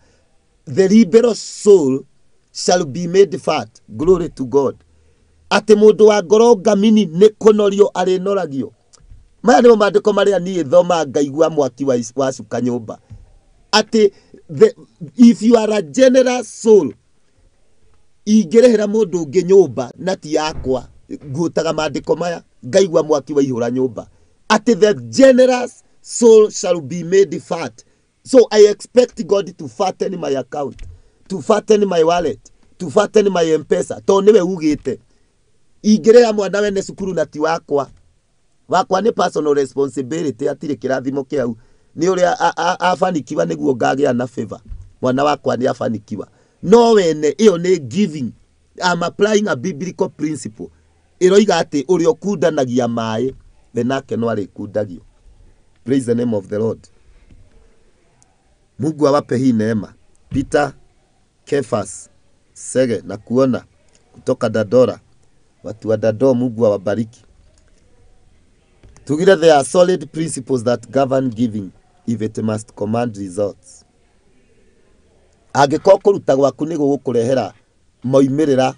the liberal soul shall be made fat. Glory to God. Atĩ mũndũ wa ngoro ngamini nĩ kũnorio arĩnoragio. Maya nĩmo maandĩko marĩa niĩ thomaga ngaigua mwaki wacuka nyũmba. Atĩ if you are a generous soul, ingĩrĩhĩra mũndũ ũngĩ nyũmba na ti yakwa, nguotaga maandĩko maya ngaigua mwaki waihũra nyũmba. Atĩ the generous soul shall be made fat. So I expect God to fatten my account, to fatten my wallet, to fatten my M-Pesa. Tondũ nĩwe ugĩte ingĩrĩha mwana wene cukuru na ti wakwa, wakwa nĩ personal responsibility, hatirĩ kĩrathimo kĩau, nĩ ũrĩa abanikiwa nĩguo ngagĩa na favor. Mwana wakwa nĩ abanikiwa, no wene ĩyo nĩ giving. I'm applying a biblical principle ĩroiga atĩ ũrĩa ũkundanagia maĩ we nake no arĩkundagio. Praise the name of the Lord. Mungu awape hii neema. Peter Kefas Sege na kuona kutoka Dandora. Watu wa Dandora, Mungu awabariki. Tugire there are solid principles that govern giving if it must command results. Angĩkorwo kũruta gwaku nĩ gũgũkũrehera moimĩrĩra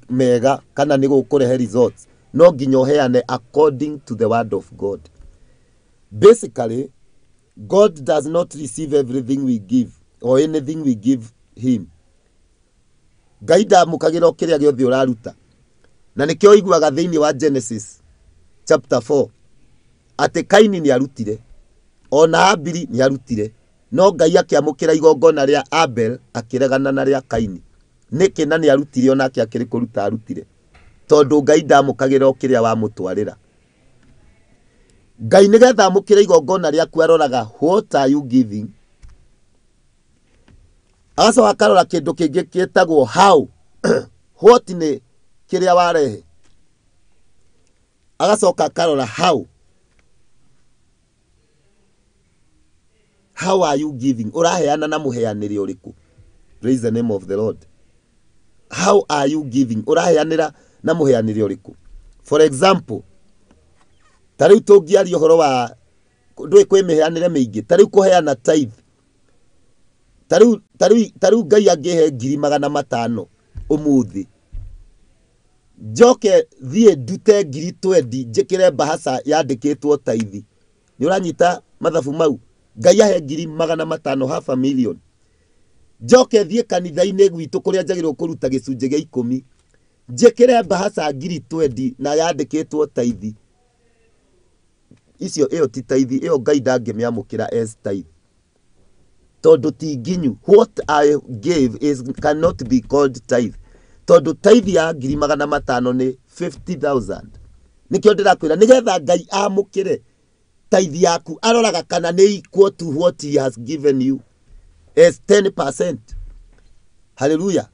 mega kana nĩ gũgũkũrehe results, no nginya ũheane according to the word of God. Basically, God does not receive everything we give or anything we give him. Ngai ndamũkagĩra o kĩrĩa gĩothe ũraruta. Na nĩkĩo ũiguaga thĩinĩ wa Genesis chapter 4 atĩ Kaini nĩarutire, ona Abili nĩarutire, no Ngai akĩamũkĩra igongona rĩa Abel akĩregana na rĩa Kaini. Nĩkĩ na nĩarutire onake akĩrĩ kũruta arutire? Tondũ Ngai ndamũkagĩra o kĩrĩa wamũtwarĩra. Ngai nĩgetha amũkĩre igongona rĩaku aroraga what are you giving, agacoka akarora kĩndũ kĩngĩ gĩtagwo how. What nĩ kĩrĩa warehe, agacoka akarora how. How are you giving? Ũraheana na mũheanĩre ũrĩkũ? Praise the name of the Lord. How are you giving? Ũraheanĩra na mũheanĩre ũrĩkũ? For example, ta rĩu tũngĩaria ũhoro wa ndũĩ kwĩ mĩheanĩre mĩingĩ, ta rĩu kũheana tithe. Ta rĩu Ngai angĩhe 500,000 ũmũthĩ, njoke thiĩ ndute 20,000 njĩkĩre mbahaca yandĩkĩtwo tithe. Nĩ ũranyita mathabu mau? Ngai ahe 500,000, half a million, njoke thiĩ kanitha-inĩ gwitũ kũrĩa njagĩrĩirwo kũruta gĩcunjĩ gĩa 10, njĩkĩre mbahaca 20,000 na yandĩkĩtwo tithe. Icio ĩyo ti tithe, ĩyo Ngai ndangĩmĩamũkĩra as tithe, tondũ ti nginyu. What I gave is cannot be called tithe, tondũ tithe ya 500,000 nĩ 50,000. Nĩkĩo ndĩrakwĩra nĩgetha Ngai amũkĩre tithe yaku aroraga kana nĩ equal to what he has given you as 10%. Hallelujah.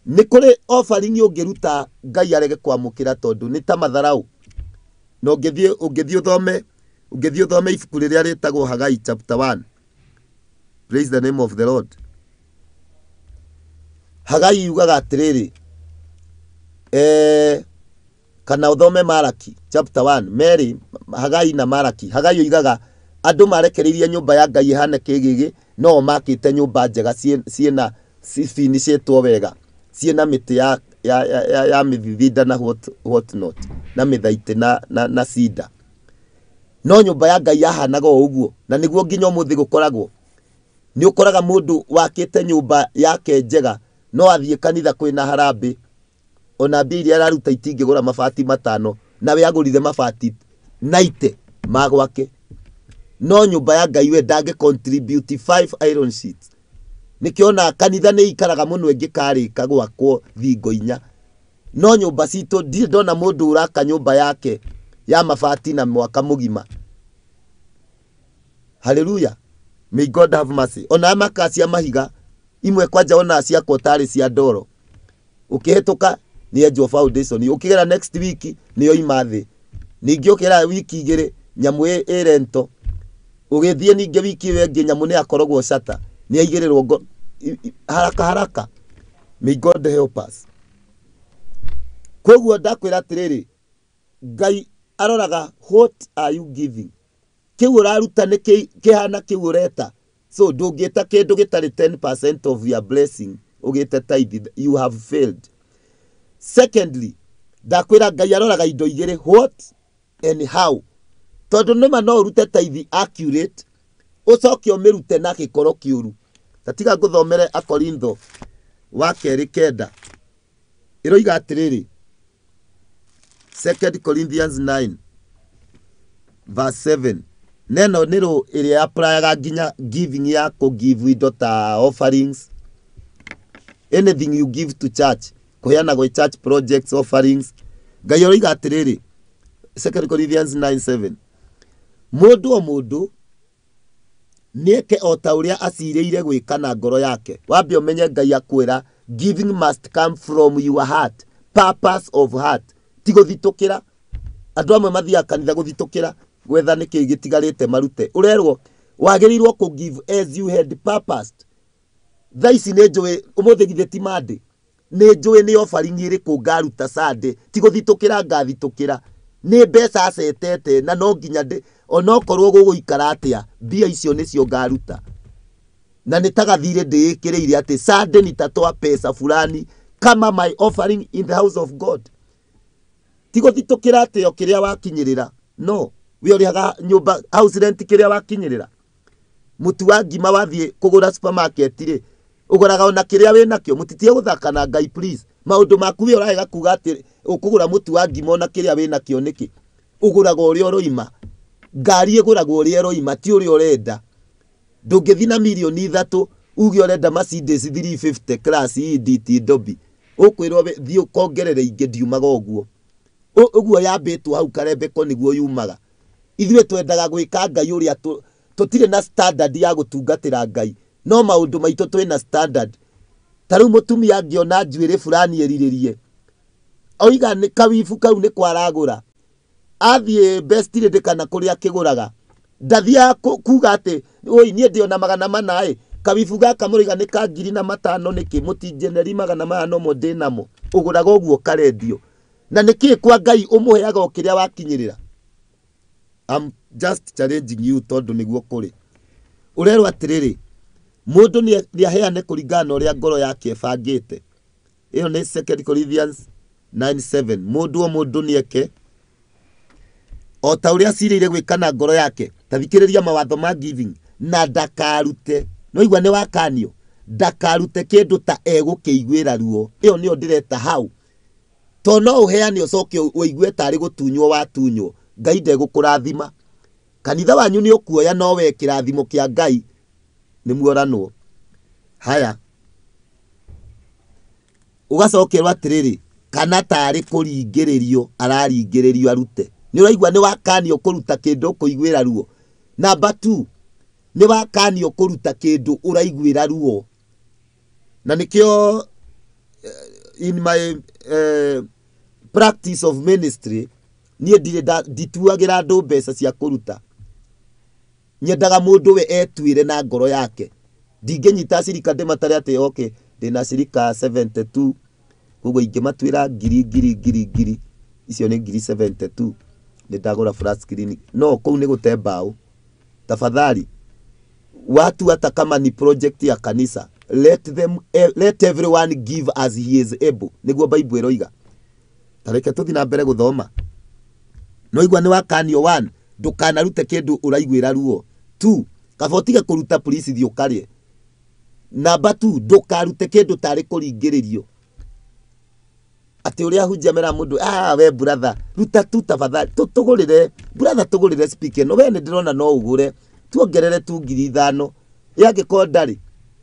Nĩ kũrĩ offering ũngĩruta Ngai arege kwamũkĩra tondũ nĩ ta matharau. Na ũngĩthiĩ ũthome ibuku rĩrĩa rĩtagwo Hagai chapter 1. Praise the name of the Lord. Hagai yugaga atĩrĩrĩ, kana ũthome Malaki chapter 1, Mary, Hagai na Malaki. Hagai oigaga andũ marekereirie nyũmba ya Ngai ĩhane kĩgĩgĩ, no o makĩte nyũmba njega ciĩna cibinicĩtwo wega, ciĩna mĩtĩ ya mĩthithinda na what not, na mĩthaitĩ na cedar. No nyũmba ya Ngai yahanaga o ũguo, na nĩguo nginya ũmũthĩ gũkoragwo. Nĩ ũkoraga mũndũ wakĩte nyũmba yake njega, no athiĩ kanitha kwĩna harambĩ, ona mbia iria araruta itingĩgũra mabati 5, nawe agũrire mabati 90 ma gwake. No nyũmba ya Ngai we ndangĩ contribute 5 iron sheets. Nĩkĩo ona kanitha nĩ ikaraga mũno ĩngĩkarĩka gwakwo thingo 4. No nyũmba citũ ndirĩ ndona mũndũ ũraka nyũmba yake ya mabati na mwaka mũgima. Hallelujah. May God have mercy. Ona maka cia mahiga imwe kwanja ona ciakwo tarĩ cia ndoro. Ũkĩhĩtũka nĩ enjwo foundation, ũkĩgera next week nĩ yoima thĩ. Ningĩ ũkĩgera wiki 2 nyamũ ĩ rento. Ũgĩthiĩ ningĩ wiki ĩyo ĩngĩ nyamũ nĩ yakoragwo shata, nĩ yaigĩrĩrwo haraka haraka. May God help us. Koguo ndakwĩra atĩrĩrĩ, Ngai aroraga what are you giving. Kĩu ũraruta nĩ kĩhana kĩu ũreta. So ndũngĩta kĩndũ gĩtarĩ 10% of your blessing ũgĩte tithe, you have failed. Secondly, ndakwĩra Ngai aroraga indo igĩrĩ, what and how. Tondũ nĩma no ũrute tithe accurate, ũcoke ũmĩrute na gĩkoro kĩũru. Ta tiga ngũthomere Akorintho wa kerĩ 9. Ĩroiga atĩrĩrĩ, 2 Corinthians 9 verse 7. Neno nĩ rũ ĩrĩa applyaga nginya giving ya kũ give indo ta offerings, anything you give to church, kũheana gwĩ church projects, offerings. Ngai aroiga atĩrĩrĩ, 2 Corinthians 9:7, mũndũ o mũndũ nĩeke o ta ũrĩa acirĩire gwĩka na ngoro yake. Wambe ũmenye Ngai akwĩra giving must come from your heart, purpose of heart, ti gũthitũkĩra. Andũ amwe mathiaga kanitha gũthitũkĩra gwetha nĩkĩ gĩtigarĩte marute. Ũrerwo wagĩrĩirwo kũ give as you had purposed. Thaa ici nĩ njũĩ ũmũthĩ githĩ ti Monday, nĩ njũĩ nĩ offering ĩrĩkũ ngaruta Sunday, ti gũthitũkĩra ngathitũkĩra. Nĩ mbeca cetete na no nginya ndĩ, onokorwo gũgũikara atĩa, mbia icio nĩcio ngaruta. Na nĩ ta gathirĩ ndĩĩkĩrĩire atĩ Sunday nitatoa pesa fulani kama my offering in the house of God. Ti gũthitũkĩra atĩ o kĩrĩa wakinyĩrĩra. No, we ũrĩhaga nyũmba house rent kĩrĩa wakinyĩrĩra. Mũtu wa ngima wathiĩ kũgũra supermarket rĩ, ũgũraga ona kĩrĩa wĩnakĩo. Mũtitige gũthaka na Ngai please. Maũndũ maku we ũrarega kuga atĩ ũkũgũra mũtu wa ngima ona kĩrĩa wĩnakĩo nĩkĩ? Ũgũraga ũrĩa ũroima. Ngari ĩgũragwo ũrĩa ĩroima, ti ũrĩa ũrenda. Ndũngĩthiĩ na mirioni 3 uge ũrenda Mercedes 350 class E D T Dobby. Ũkwĩrwo thiĩ ũkongerere ingĩ, ndiumaga ũguo. Ũguo yambĩtwo hau karembeko nĩguo yumaga. Ithuĩ twendaga gwĩka Ngai ũrĩa tũtirĩ na standard ya gũtungatĩra Ngai, no maũndũ maitũ twĩna standard. Ta rĩu mũtumia angĩona njuĩrĩ fulani ĩrirĩrie, oiga nĩ kawibu kau nĩ kwaragũra, athiĩ Best Lady kana kũrĩa akĩgũraga, ndathiaga kuga atĩ oi niĩ ndĩona 400 ĩ, kawibu gaka mũroiga nĩ ka 5,000 nĩkĩ, mũtinjeneri 400 nomo ndĩnamo. Ũgũraga ũguo karendio. Na nĩkĩ kwa Ngai ũmũheaga o kĩrĩa wakinyĩrĩra? I'm just challenging you tondũ nĩguo kũrĩ. Ũrerwo atĩrĩrĩ, mũndũ nĩaheane kũringana na ũrĩa ngoro yake ĩbangĩte. Ĩyo nĩ 2 Corinthians 9:7. Mũndũ o mũndũ nĩeke o ta ũrĩa acirĩire gwĩka na ngoro yake. Ta thikĩrĩria mawatho ma giving na ndakarute. No igua nĩ wakanio, ndakarute kĩndũ ta egũkĩiguĩra ruo. Ĩyo nĩyo ndĩreta hau. To no ũheane ũcoke ũigue tarĩ gũtunywo watunywo. Ngai ndegũkũrathima. Kanitha wanyu nĩ ũkuoya no we kĩrathimo kĩa Ngai nĩ muoranwo. Haya. Ũgacokerwo atĩrĩrĩ, kana tarĩ kũringĩrĩrio araringĩrĩrio arute. Nĩ ũraigua nĩ wakanio kũruta kĩndũ ũkũiguĩra ruo. Number 2, nĩ wakanio kũruta kĩndũ ũraiguĩra ruo. Na nĩkĩo In my practice of ministry, niĩ ndirĩ ndituagĩra andũ mbeca cia kũruta. Nyendaga mũndũ we etuĩre na ngoro yake. Ndingĩnyita cirika ndĩmatare atĩ okay, ndĩna cirika 72, koguo ingĩmatuĩra ngiri ngiri ngiri ngiri, icio nĩ ngiri 72, nĩ ndagũra flat screen. No kũu nĩ gũte mbaũ. Tafadhali, watu hata kama ni project ya kanisa, let them, let everyone give as he is able, nĩguo Bible ĩroiga. Ta reke tũthiĩ na mbere gũthoma. No igua nĩ wakanio 1, ndũkanarute kĩndũ ũraiguĩra ruo. 2, kaba ũtige kũruta please thiĩ ũkarĩe. Namba 2, ndũkarute kĩndũ tarĩ kũringĩrĩrio. Atĩ ũrĩa hunjia mera mũndũ, we brother, ruta tu tafadhali, tũgũrĩre, brother tũgũrĩre speaker ĩno, we nĩ ndĩrona no ũgũre, tuongerere tu 5,000. Ĩ angĩkorwo ndarĩ,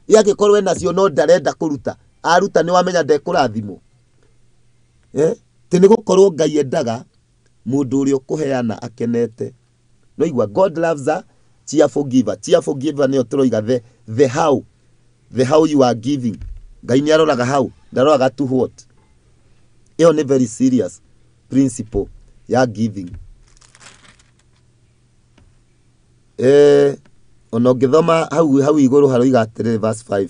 ĩ angĩkorwo enacio no ndarenda kũruta, aruta nĩ wamenya ndekũrathimwo. Tĩ nĩ gũkorwo Ngai endaga mũndũ ũrĩa ũkũheana akenete. No igua, God loves a cheerful giver. Cheerful giver nĩyo tũroiga the how, the how you are giving. Ngai nĩ aroraga how, ndaroraga to what. Ĩyo nĩ very serious principle ya giving. Ona ũngĩthoma hau igũrũ haroiga atĩrĩrĩ verse 5.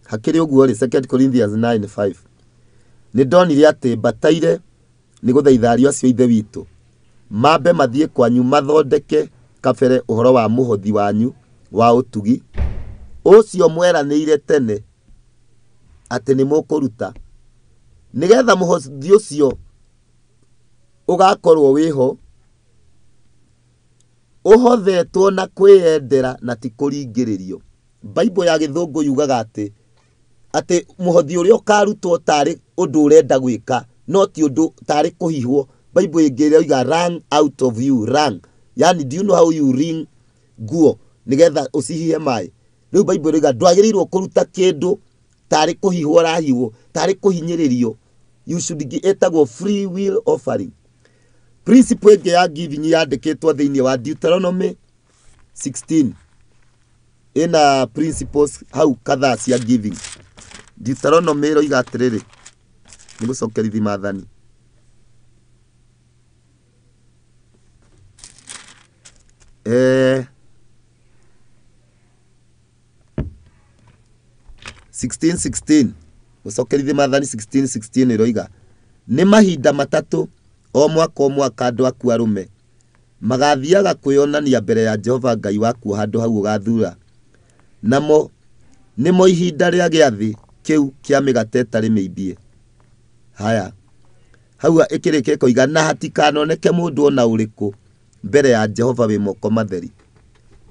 Hakĩrĩ ũguo rĩ, 2 Corinthians 9:5. Nĩ ndonire atĩ mbataire nĩ gũthaitha ariũ acio ithe witũ mambe mathiĩ kwanyu mathondeke kabere ũhoro wa mũhothi wanyu wa ũtugi ũcio mweranĩire tene atĩ nĩ mũkũruta, nĩgetha mũhothi ũcio ũgakorwo wĩho ũhothetwo na kwĩyendera na ti kũringĩrĩrio. Bible ya gĩthũngũ yugaga atĩ mũhothi ũrĩa ũkarutwo tarĩ ũndũ ũrenda gwĩka no ti ũndũ tarĩ kũhihwo. Bible ĩngĩ ĩroiga wrung out of you, wrung. Yani do you know how you wring nguo nĩgetha ũcihihe maĩ? Rĩu Bible ĩroiga ndwagĩrĩirwo kũruta kĩndũ tarĩ kũhihwo ũrahihwo, tarĩ kũhinyĩrĩrio. You should give, ĩtagwo free will offering. Principle ĩngĩ ya giving yandĩkĩtwo thĩinĩ wa Deuteronomy 16. Ĩna principles hau kadhaa cia giving. Deuteronomy ĩroiga atĩrĩrĩ, nĩ gũcokerithia maathani. 16:16. Gũcokerithia maathani 16:16 ĩroiga nĩ mahinda matatũ o mwaka o mwaka andũ aku arũme magathiaga kwĩonania mbere ya Jehova Ngai waku handũ hau ũgathura, namo nĩmo ihinda rĩa gĩathĩ kĩu kĩa mĩgate ĩtarĩ mĩimbie. Haya, hau ĩkĩrĩkia ĩkoiga na hatikanoneke mũndũ ona ũrĩkũ mbere ya Jehova wĩ moko matheri.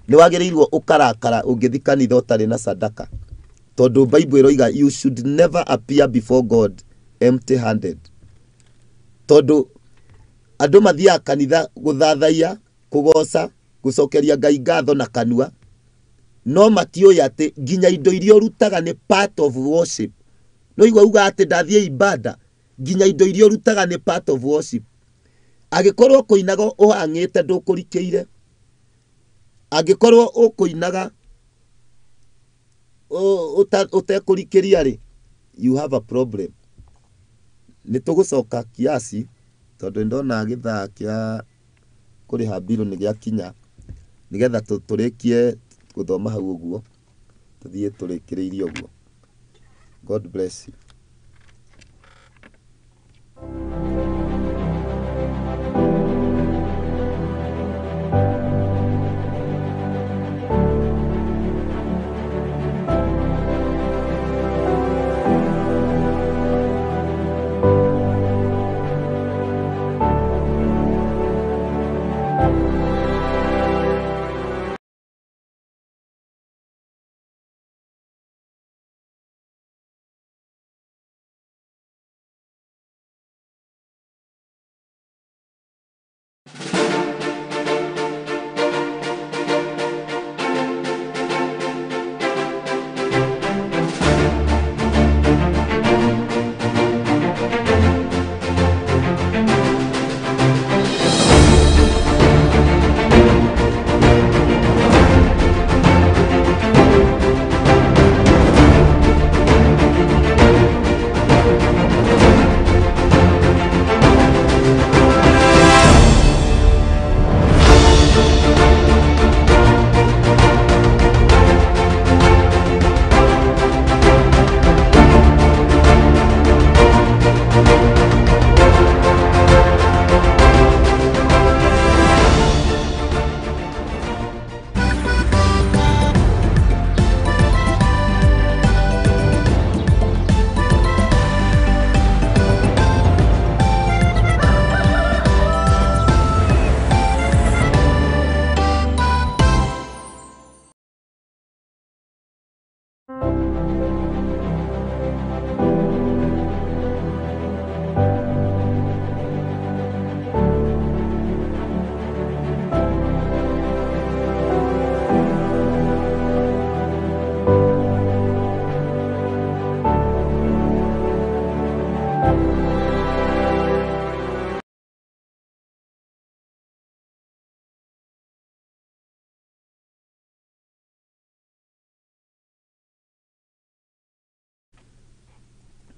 Nĩ wagĩrĩirwo ũkarakara ũngĩthiĩ kanitha ũtarĩ na sadaka, tondũ Bible ĩroiga you should never appear before God empty handed. Tondũ andũ mathiaga kanitha gũthathaiya, kũgoca, gũcokeria Ngai ngatho na kanua, no matiũĩ atĩ nginya indo iria ũrutaga nĩ part of worship. No igua uga atĩ ndathiĩ ibada, nginya indo iria ũrutaga nĩ part of worship. Angĩkorwo kũinaga ũhang'ĩte ndũkũrikĩire, angĩkorwo ũkũinaga ũtekũrikĩria rĩ, you have a problem. Nĩ tũgũcoka kiasi tondũ ndona gĩthaa kĩa kũrĩha mbirũ nĩ gĩakinya, nĩgetha tũrĩkie gũthoma hau ũguo, tũthiĩ tũrĩkĩrĩirie ũguo. God bless you.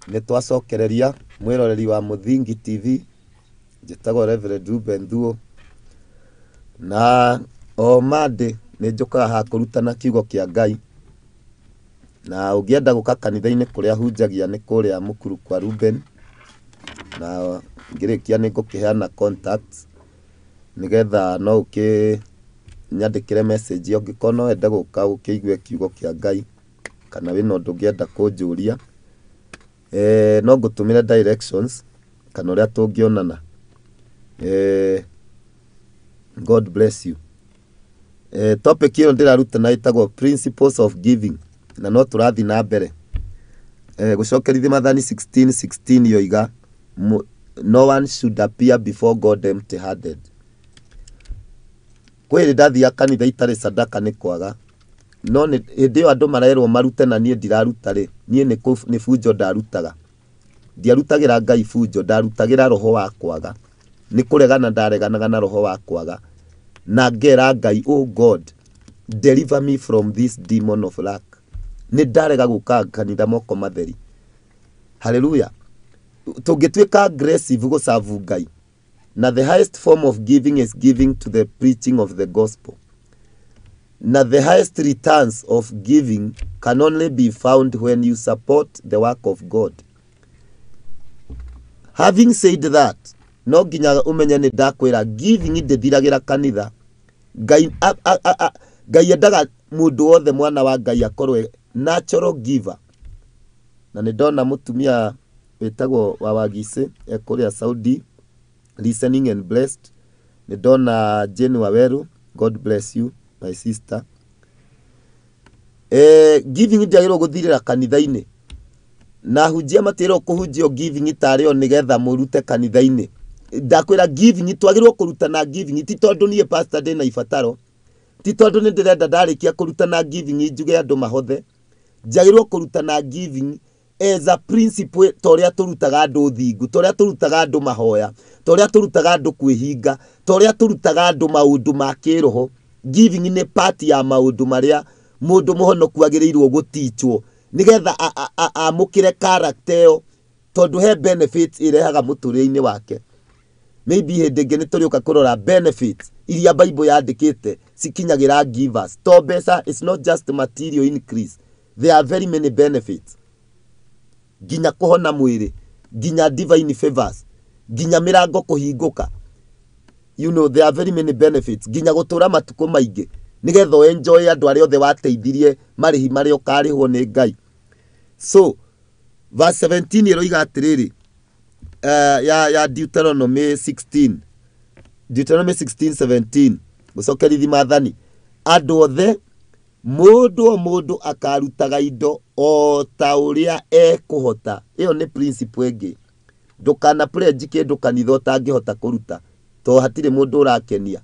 Nĩ twacokereria mwĩroreri wa Mũthingi TV, njĩtagwo Reverend Ruben Thuo, na o Monday nĩ njũkaga haha kũrutana kiugo kĩa Ngai, na ũngĩenda gũka kanitha-inĩ kũrĩa hunjagia nĩ kũrĩa Mũkuru kwa Ruben, na ngĩrĩkia nĩ ngũkĩheana contacts nĩgetha no ũkĩnyandĩkĩre message ũngĩkorwo no wende gũka ũkĩigue kiugo kĩa Ngai kana wĩna ũndũ ũngĩenda kũnjũria, no ngũtũmĩre directions kana ũrĩa tũngĩonana. God bless you. Topic ĩyo ndĩrarutana ĩtagwo principles of giving na no tũrathiĩ na mbere. Gũcokerithia Mathani 16:16 yoiga, "No one should appear before God empty handed." Kwĩ hĩndĩ ndathiaga kanitha itarĩ sadaka nĩ kwaga, no nĩ hĩndĩ ĩyo andũ marerwo marute na niĩ ndiraruta rĩ, niĩ nĩ bunjo ndarutaga. Ndiarutagĩra Ngai bunjo, ndarutagĩra roho wa kwaga. Nĩ kũregana ndareganaga na roho wa kwaga. Na ngera Ngai, "Oh God, deliver me from this demon of lack." Nĩ ndarega gũka kanitha moko matheri. Hallelujah. Tũngĩtuĩka aggressive gũcabu Ngai. Na the highest form of giving is giving to the preaching of the gospel. Na the highest returns of giving can only be found when you support the work of God. Having said that, no nginya ũmenye nĩ ndakwĩra giving ndĩthiragĩra kanitha. Ngai, a, a, a, Ngai endaga mũndũ wothe mwana wa Ngai akorwo e natural giver. Na nĩ ndona mũtumia wĩtagwo wa Wagicĩ e kũrĩa Saudi, listening and blessed. Nĩ ndona Jane Waweru, God bless you my sister. Giving ndĩagĩrĩirwo gũthirĩra kanitha-inĩ, na hunjia matiĩrwo kũhunjio giving tarĩ o nĩgetha mũrute kanitha-inĩ. Ndakwĩra giving twagĩrĩirwo kũrutana giving ti tondũ niĩ pastor ndĩna ibataro, ti tondũ nĩ ndĩrenda ndarĩkia kũrutana giving njuge andũ mahothe. Njagĩrĩirwo kũrutana giving as a principle, ta ũrĩa tũrutaga andũ thingu, ta ũrĩa tũrutaga andũ mahoya, ta ũrĩa tũrutaga andũ kwĩhinga, ta ũrĩa tũrutaga andũ maũndũ ma kĩroho. Giving nĩ part ya maũndũ marĩa mũndũ mũhonoku agĩrĩirwo gũtichwo nĩgetha amũkĩre character ĩyo, tondũ he benefits ĩrehaga mũtũrĩre-inĩ wake. Maybe hĩndĩ ĩngĩ nĩ tũrĩũka kũrora benefits iria Bible yandĩkĩte cikinyagĩra givers. To mbeca, it's not just material increase, there are very many benefits, nginya kũhona mwĩrĩ, nginya divine favors, nginya mĩrango kũhingũka. There are very many benefits, nginya gũtũra matukũ maingĩ nĩgetha enjoy andũ arĩa othe wateithirie, marĩhi marĩa ũkarĩhwo nĩ Ngai. So verse 17 ĩroiga atĩrĩrĩ, ya Deuteronomy 16, Deuteronomy 16:17, gũcokerithia Maathani, andũ othe, mũndũ o mũndũ akarutaga indo o ta ũrĩa ekũhota. Ĩyo nĩ principle ĩngĩ. Ndũkana pledge kĩndũ kanitha ũtangĩhota kũruta, to hatirĩ mũndũ ũrakenia.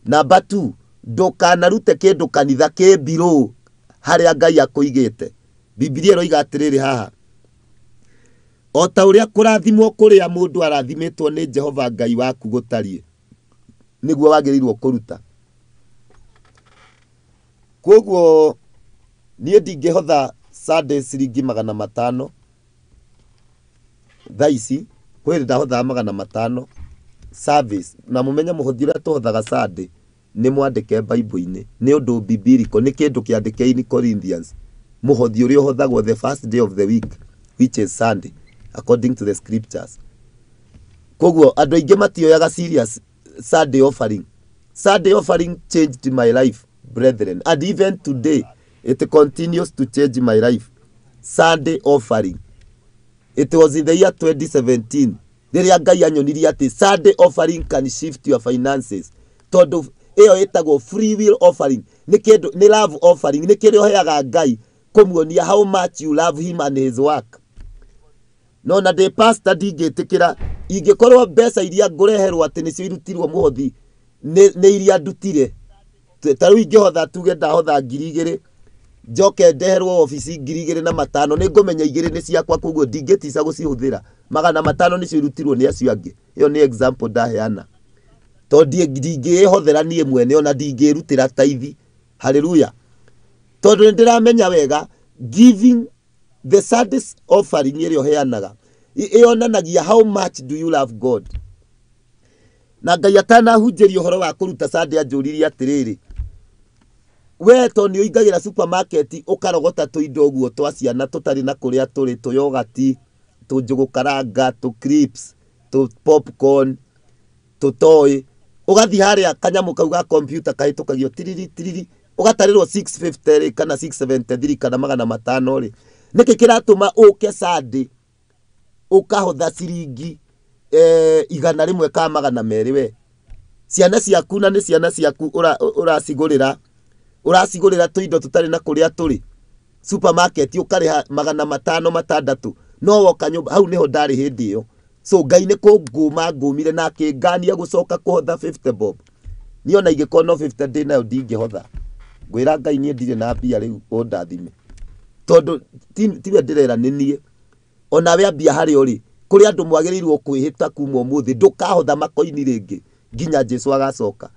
Number 2, ndũkanarute kĩndũ kanitha kĩ below harĩa Ngai akũigĩte. Bibilia ĩroiga atĩrĩrĩ haha, o ta ũrĩa kũrathimwo kũrĩa mũndũ arathimĩtwo nĩ Jehova Ngai waku gũtariĩ, nĩguo wagĩrĩirwo kũruta. Koguo niĩ ndingĩhotha Sunday ciringi 500 thaa ici. Kwĩ hĩndĩ ndahothaga 500 service, na mũmenye mũhothi ũrĩa tũhothaga Sunday nĩ mwandĩke Bible-inĩ, nĩ ũndũ biblical, nĩ kĩndũ kĩandĩke in Corinthians. Mũhothi ũrĩa ũhothagwo the first day of the week, which is Sunday according to the scriptures. Koguo andũ aingĩ matioyaga serious Sunday offering. Sunday offering changed my life, brethren, and even today it continues to change my life. Sunday offering, it was in the year 2017 rĩrĩa Ngai anyonirie atĩ Sunday offering can shift your finances, tondũ ĩyo ĩtagwo free will offering, nĩ kĩndũ, nĩ love offering, nĩ kĩrĩa ũheaga Ngai kũmuonia how much you love him and his work. No na ndĩ pastor, ndingĩtĩkĩra ingĩkorwo mbeca iria ngũreherwo atĩ nĩcio irutirwo mũhothi nĩ iria ndutire. Ta rĩu ingĩhotha, tuge ndahotha 2000, njoke ndeherwo obici 2500, nĩ ngũmenya igĩrĩ nĩ ciakwa, koguo ndingĩtica gũcihũthĩra. 500 nĩcio irutirwo nĩ acio angĩ. Ĩyo nĩ example ndaheana, tondũ ndingĩĩhothera niĩ mwene, ona ndingĩrutĩra taithi. Haleluya. Tondũ nĩ ndĩramenya wega giving The saddest offering ĩrĩa ũheanaga ĩyonanagia how much do you love God. Na Ngai atanahunjĩria ũhoro wa kũruta Sunday anjũririe atĩrĩrĩ, we to nĩ ũingagĩra supermarket ũkarogota tũindo ũguo twa ciana tũtarĩ na kũrĩa tũrĩ, tũyogati, tũnjũgũ karanga, tũ crisps, tũ popcorn, tũtoĩ, ũgathiĩ harĩa kanyamũ kau ga computer kahĩtũkagio tiriri tiriri, ũgatarĩrwo 650 rĩ kana 673 kana 500 rĩ, nĩkĩ kĩratũma ũke Sunday ũkahotha ciringi 100 ka 200 we? Ciana ciaku na nĩ ciana ciaku ũracigũrĩra ũracigũrĩra tũindo tũtarĩ na kũrĩa tũrĩ supermarket ũkarĩha 500 600 no woka nyũmba. Hau nĩho ndarĩ hĩndĩ ĩyo. So Ngai nĩ kũngũma ngũmire na akĩngania gũcoka kũhotha 50 bob. Niĩ ona ingĩkorwo no 50 ndĩ nayo ndingĩhotha. Ngwĩra Ngai niĩ ndirĩ na mbia rĩu ũndathime, tondũ tiwe ndĩrera nĩ niĩ. Onawe ambia harĩa ũrĩ, kũrĩ andũ mwagĩrĩirwo kwĩhĩta kuma ũmũthĩ ndũkahotha makoini rĩngĩ nginya Jesu agacoka.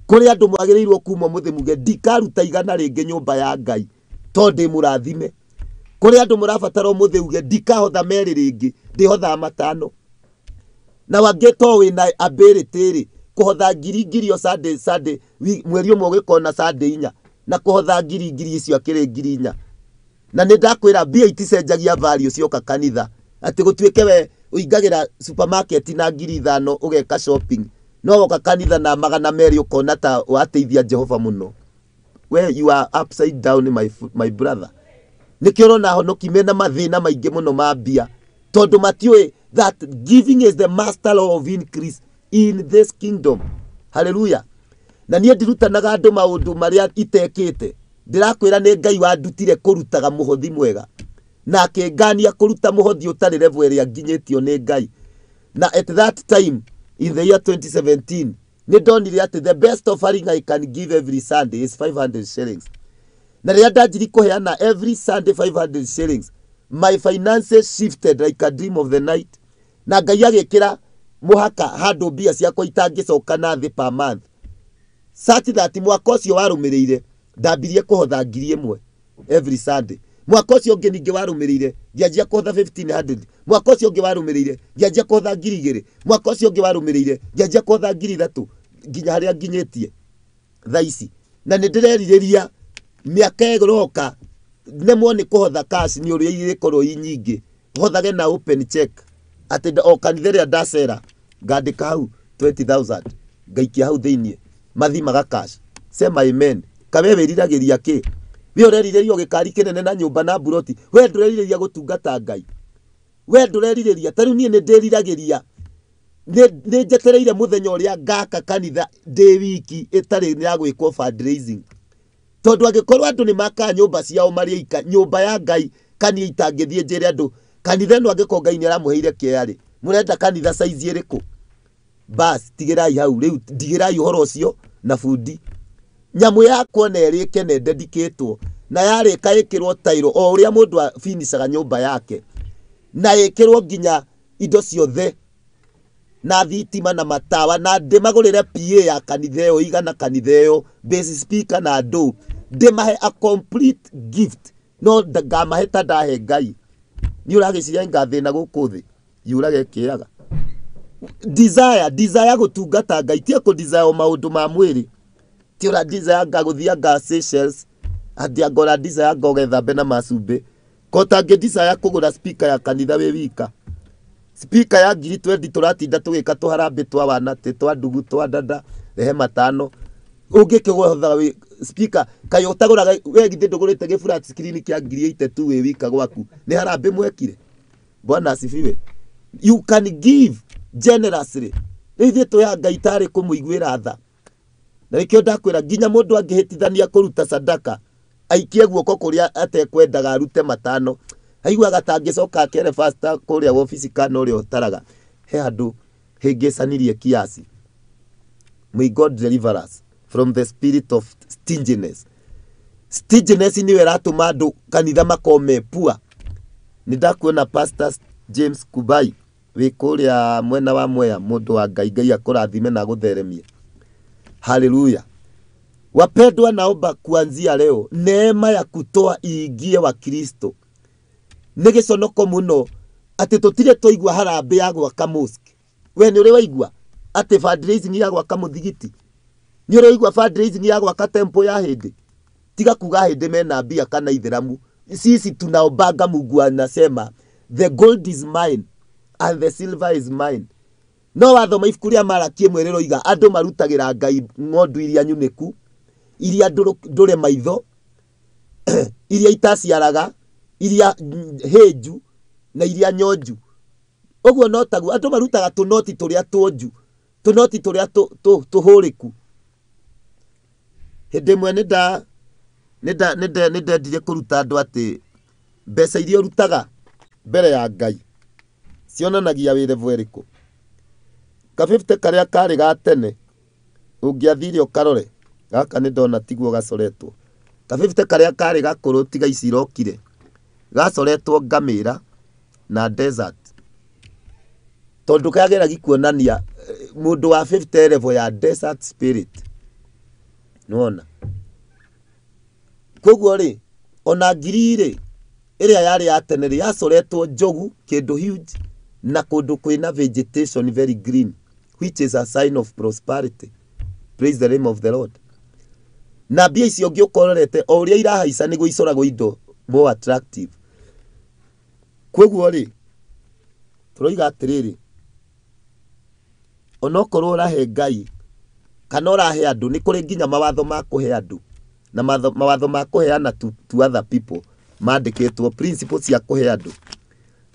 Kũrĩ andũ mwagĩrĩirwo kuma ũmũthĩ muge ndikaruta 100 rĩngĩ nyũmba ya Ngai tondũ ndĩ mũrathime. Kũrĩ andũ mũrabatara ũmũthĩ uge ndikahotha 2 rĩngĩ, ndĩhothaga 5. Na wangĩ to wĩna ability rĩ, kũhotha ngiri ngiri o Sunday, Sunday, mweri ũmwe ũgĩkorwo na Sunday 4, na kũhotha ngiri ngiri icio akĩrĩ ngiri 4. Na nĩ ndakwĩra mbia iticenjagia value cioka kanitha, atĩ gũtuĩke we ũingagĩra supermarket na ngiri 5 ũgeka shopping, no woka kanitha na 200 ũkona ta wateithia Jehova mũno. We you are upside down my brother. Nĩkĩo ũrona honoki mena mathĩna maingĩ mũno ma mbia, tondũ matiũĩ that giving is the master law of increase in this kingdom. Hallelujah. Na niĩ ndirutanaga andũ maũndũ marĩa itekĩte. Ndĩrakwĩra nĩ Ngai wandutire kũrutaga mũhothi mwega, na akĩngania kũruta mũhothi ũtarĩ level ĩrĩa nginyĩtio nĩ Ngai. Na at that time in the year 2017 nĩ ndonire atĩ the best offering I can give every Sunday is 500 shillings. Na rĩrĩa ndanjirie kũheana every Sunday 500 shillings, my finances shifted like a dream of the night. Na Ngai agĩkĩra mũhaka handũ mbia ciakwa itangĩcoka na thĩ per month, such that mwaka ũcio warũmĩrĩire ndambirie kũhotha ngiri 1 every Sunday. Mwaka ũcio ũngĩ ningĩ warũmĩrĩire ngĩanjia kũhotha 1500. Mwaka ũcio ũngĩ warũmĩrĩire ngĩanjia kũhotha ngiri 2. Mwaka ũcio ũngĩ warũmĩrĩire ngĩanjia kũhotha ngiri 3 nginya harĩa nginyĩtie thaa ici. Na nĩ ndĩrerirĩria mĩaka ĩroka nemwo nĩ kũhotha cash nĩ ũrĩa irĩkorwo i nyingĩ, hothage na open check atĩ o kanitha ĩrĩa ndacera ngandĩka hau 20,000 ngaikia hau thĩiniĩ mathimaga cash. Sema amen. Kawe wĩriragĩria kĩ? We ũrerirĩria o gĩkari kĩnene na nyũmba na mburoti, we ndũrerirĩria gũtungata Ngai, we ndũrerirĩria. Ta rĩu niĩ nĩ ndĩriragĩria, nĩ njetereire mũthenya ũrĩa ngaka kanitha ndĩ wiki ĩtarĩ ya gwĩkwo fundraising, tondũ angĩkorwo andũ nĩ makaga nyũmba ciao marĩ aika, nyũmba ya Ngai kani itangĩthiĩ njĩre andũ kanitha ĩno angĩkorwo Ngai nĩ aramũheire kĩea rĩ, mũrenda kanitha size ĩrĩkũ? Bas tigĩrai hau rĩu, ndigĩrai ũhoro ũcio na bundi. Nyamũ yakwa na ĩrĩke na ĩndedikĩtwo na yarĩka ĩkĩrwo tairo o ũrĩa mũndũ afinishaga nyũmba yake, na ĩkĩrwo nginya indo ciothe na thitima na matawa, na ndĩmagũrĩre PA ya kanitha ĩyo igana kanitha ĩyo, bass speaker na andũ, ndĩmahe a complete gift, no ngamahe ta ndahe Ngai. Nĩ ũragĩciria ngathĩna gũkũ thĩ yũrage kĩaga. Desire, desire gũtungata Ngai, ti kũ desire maũndũ ma mwĩrĩ. Ti ũra desire nga gũthiĩ nga Seychelles, atĩ anga ũra desire nga ũgethambe na macumbĩ. Ko ũtangĩ desire kũgũra speaker ya kanitha wĩ wika. Speaker ya ngiri 20 tũratinda tũgĩka tũharambĩ twa wanatĩ, twa ndugu, twa dada, rehe 5. Ũngĩkĩgũra wĩ speaker, kaĩ ũtagũraga, we githĩ ndũgũrĩte gĩ flat screen kĩa ngiri 82 wĩ wika gwaku? Nĩ harambĩ mwekire? Bwana asifiwe. You can give generously. Rĩu ithuĩ twĩ Ngai tarĩ kũmũiguĩra tha. Na nĩkĩo ndakwĩra nginya mũndũ angĩhĩtithania kũruta sadaka, aikie guoko kũrĩa atekwendaga arute 5, aiguaga ta angĩcoka akere pastor kũrĩa wobici kana ũrĩa ũtaraga, he handũ hĩngĩcanirie kiasi. May God deliver us from the spirit of stinginess. Stinginess nĩyo ĩratũma andũ kanitha makorwo me poor. Nĩ ndakuona Pastor James Kubai wĩ kũrĩa mwena wa Mwea, mũndũ wa Ngai, Ngai akũrathime na agũtheremie. Haleluya. Wapendwa, naomba kuanzia leo neema ya kutoa iingie wa Kristo. Nĩ gĩconoko mũno atĩ tũtirĩ twaigua harambĩ ya gwaka mosque. We nĩ ũrĩ waigua atĩ fundraising ya gwaka mũthigiti? Nĩ ũrĩ waigua fundraising ya gwaka temple ya hĩndĩ? Tiga kuga hĩndĩ mena mbia kana ithĩramu. Sisi tunaombanga Mungu anasema the gold is mine and the silver is mine. No wathoma ibuku rĩa Malaki ĩmwe rĩroiga andũ marutagĩra Ngai ng'ondu iria nyunĩku, iria ndũre maitho, iria itaciaraga, iria hĩnju na iria nyonju. Ũguo no taguo andũ marutaga tũnoti tũrĩa tuonju, tũnoti tũrĩa tũhũrĩku. Hĩndĩ ĩmwe nĩndendire kũruta andũ atĩ mbeca iria ũrutaga mbere ya Ngai cionanagia wĩ level ĩrĩkũ. Ka 50 karĩa karĩ ga tene ũngĩathire ũkarore, gaka nĩ ndona tiguo gacoretwo. Ka 50 karĩa karĩ gakũrũ tiga ici irokire, gacoretwo ngamĩra na desert. Tondũ kageragia kuonania mũndũ wa 50 level ya desert spirit. Nĩwona? Koguo rĩ, ona ngiri rĩ, ĩrĩa yarĩ ya tene rĩ, yacoretwo njogu, kĩndũ huge, na kũndũ kwĩna vegetation very green, which is a sign of prosperity. Praise the name of the Lord. Na mbia icio ũngĩũka ũrorete, o ũrĩa irahaica nĩguo icoragwo indo more attractive. Koguo rĩ, tũroiga atĩrĩrĩ, onokorwo ũrahe Ngai kana ũrahe andũ, nĩ kũrĩ nginya mawatho ma kũhe andũ na mawatho ma kũheana to other people mandĩkĩtwo, principles cia kũhe andũ.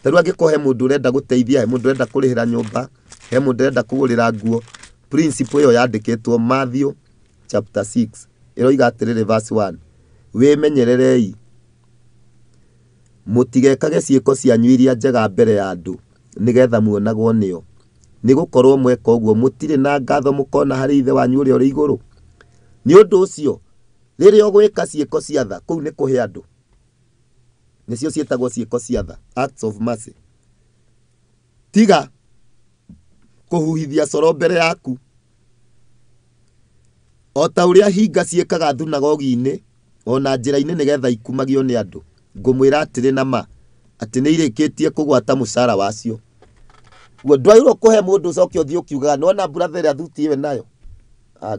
Ta rĩu angĩkorwo he mũndũ ũrenda gũteithia, he mũndũ ũrenda kũrĩhĩra nyũmba, he mũndũ ũrenda kũgũrĩra nguo, principle ĩyo yandĩkĩtwo Matthew chapter 6 ĩroiga atĩrĩrĩ verse 1, wĩmenyererei mũtigekage ciĩko cianyu iria njega mbere ya andũ nĩgetha muonagwo nĩo, nĩgũkorwo mweka ũguo mũtirĩ na ngatho mũkona harĩ Ithe wanyu ũrĩa ũrĩ igũrũ. Nĩ ũndũ ũcio rĩrĩa ũgwĩka ciĩko cia tha, kũu nĩ kũhe andũ, nĩcio ciĩtagwo ciĩko cia tha, acts of mercy. Tiga kũhuhithia coro mbere yaku, o ta ũrĩa hinga ciĩkaga thunagogi-inĩ ona njĩra-inĩ nĩgetha ikumagio nĩ andũ. Ngũmwĩra atĩrĩ na ma atĩ nĩ irĩkĩtie kũgwata mũcara wacio. Guo ndwagĩrĩirwo kũhe mũndũ ũcoke ũthiĩ ũkiugaga nĩwona brother ĩrĩa thuti ĩyo nayo,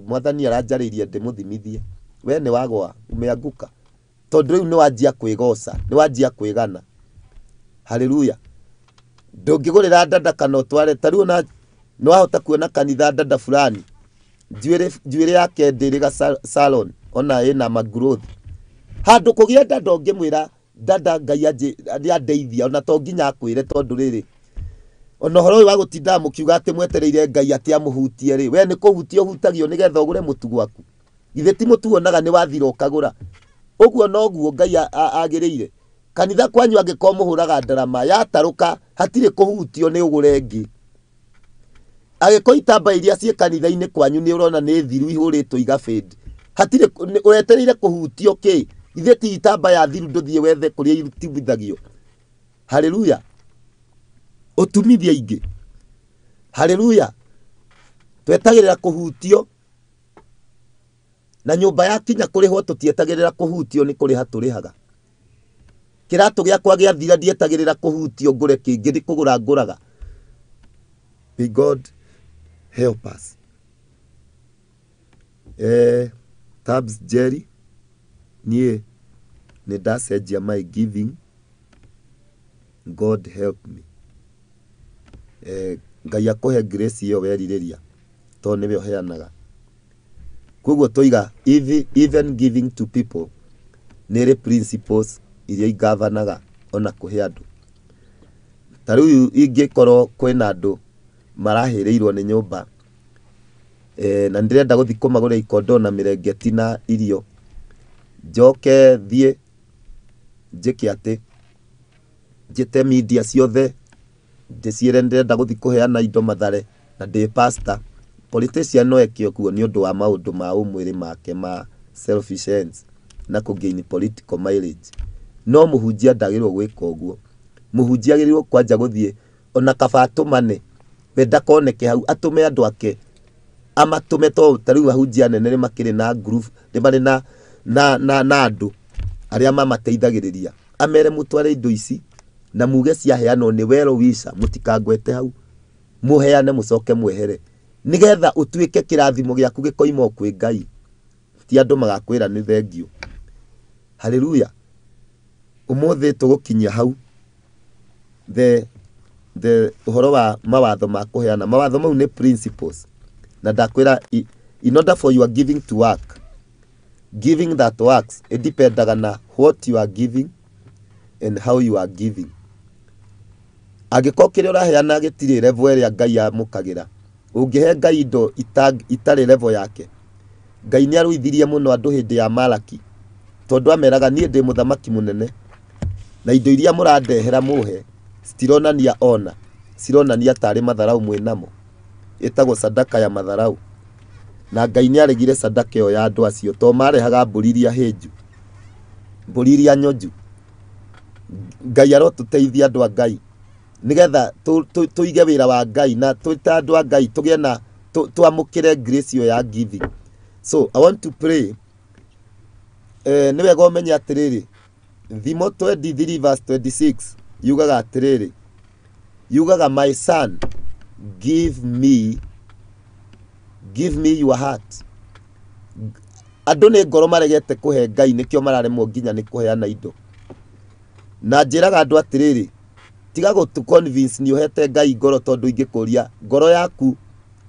mwathani aranjarĩirie ndĩmũthimithie, we nĩ wagwa, umeanguka, tondũ rĩu nĩwanjia kwĩgoca, nĩwanjia kwĩgana. Haleluya. Ndũngĩgũrĩra dada kana ũtware, ta rĩu ona nĩwahota kuona kanitha dada fulani njuĩrĩ yake ndĩrĩ ga salon, ona ĩna magrowth. Handũ kũgĩa dada ũngĩmwĩra dada Ngai nĩandeithia, ona to nginya akwĩre, tondũ rĩrĩ ona ũhoro ũyũ wa gũtinda mũkiuga atĩ mwetereire Ngai atĩ amũhutie rĩ, we nĩ kũhutia ũhutagio nĩgetha ũgũre mũtu gwaku. Githĩ ti mũtu wonaga nĩ wathira ũkagũra? Ũguo noguo Ngai agĩrĩire. Kanitha kwanyu angĩkorwo mũhũraga ndarama yatarũka, hatirĩ kũhutio nĩ ũgũre ĩngĩ. Angĩkorwo itambaya iria ciĩ kanitha-inĩ kwanyu nĩ ũrona nĩ thiru ihũrĩtwo igabĩndi, hatirĩ ũretereire kũhutio kĩ? Githĩ ti itambaya thiru ndũthiĩ wethe kũrĩa itumithagio? Haleluya. Ũtumithie ingĩ. Haleluya. Twetagĩrĩra kũhutio na nyũmba yakinya kũrĩhwo, tũtietagĩrĩra kũhutio nĩ kũrĩha tũrĩhaga. Kĩratũ gĩakwa gĩathira ndietagĩrĩra kũhutio ngũre kĩngĩ, nĩ kũgũra ngũraga. May God help us. Tabs Jerry, niĩ nĩ ndacenjia my giving, God help me. Ngai akũhe grace ĩyo werirĩria, tondũ nĩwe ũheanaga. Koguo tũiga even giving to people nĩ ĩrĩ principles iria igavanaga ona kũhe andũ. Ta rĩu ingĩkorwo kwĩna andũ marahĩrĩirwo nĩ nyũmba, na ndĩrenda gũthiĩ kũmagũrĩra ikondo na mĩrengeti na irio, njoke thiĩ njĩke atĩ njĩte media ciothe ndĩciĩre ndĩrenda gũthiĩ kũheana indo Mathare na ndĩ pastor. Politician no eke ũguo nĩ ũndũ wa maũndũ ma ũmwĩrĩ make ma selfish ends na kũ gain political mileage. No mũhunjia ndagĩrĩirwo gwĩka ũguo. Mũhunjia agĩrĩirwo kwanja gũthiĩ ona kaba atũmane, we ndakoneke hau, atũme andũ ake, amatũme, tondũ ta rĩu ahunjia anene nĩ makĩrĩ na group, nĩ marĩ na andũ arĩa mamateithagĩrĩria, amere mũtware indo ici. Na muge ciaheanwo nĩ well wisher, mũtikangwete hau. Mũheane mũcoke mwehere. Nĩgetha ũtuĩke kĩrathimo gĩaku gĩkoima o kwĩ Ngai. Ti andũ magakwĩra nĩ thengiũ. Hallelujah. Ũmũthĩ tũgũkinyia hau the ũhoro wa mawatho ma kũheana. Mawatho mau nĩ principles. Na ndakwĩra in order for your giving to work, giving that works, it dependaga na what you are giving and how you are giving. Angĩkorwo kĩrĩa ũraheana gĩtirĩ level ĩrĩa Ngai amũkagĩra, ũngĩhe Ngai indo itarĩ level yake. Ngai nĩ arũithirie mũno andũ hĩndĩ ya Malaki, tondũ ameraga niĩ ndĩ mũthamaki mũnene, na indo iria mũrandehera mũhe citironania ona, cironania tarĩ matharau mwĩnamo. Ĩtagwo sadaka ya matharau. Na Ngai nĩ aregire sadaka ĩyo ya andũ acio, tondũ marehaga mbũri iria hĩnju, mbũri iria nyonju. Ngai arotũteithia andũ a Ngai, nĩgetha tũige wĩra wa Ngai, na twĩ ta andũ a Ngai tũgĩe na twamũkĩre grace ĩyo ya giving. So I want to pray. Nĩ wega ũmenye atĩrĩrĩ, Thimo 23 verse 26 yugaga atĩrĩrĩ, yugaga my son, give me your heart. Andũ nĩ ngoro maregete kũhe Ngai, nĩkĩo mararemwo nginya nĩ kũheana indo. Na njĩraga andũ atĩrĩrĩ, tiga gũtũ convince nĩ ũhete Ngai ngoro, tondũ ingĩkũria ngoro yaku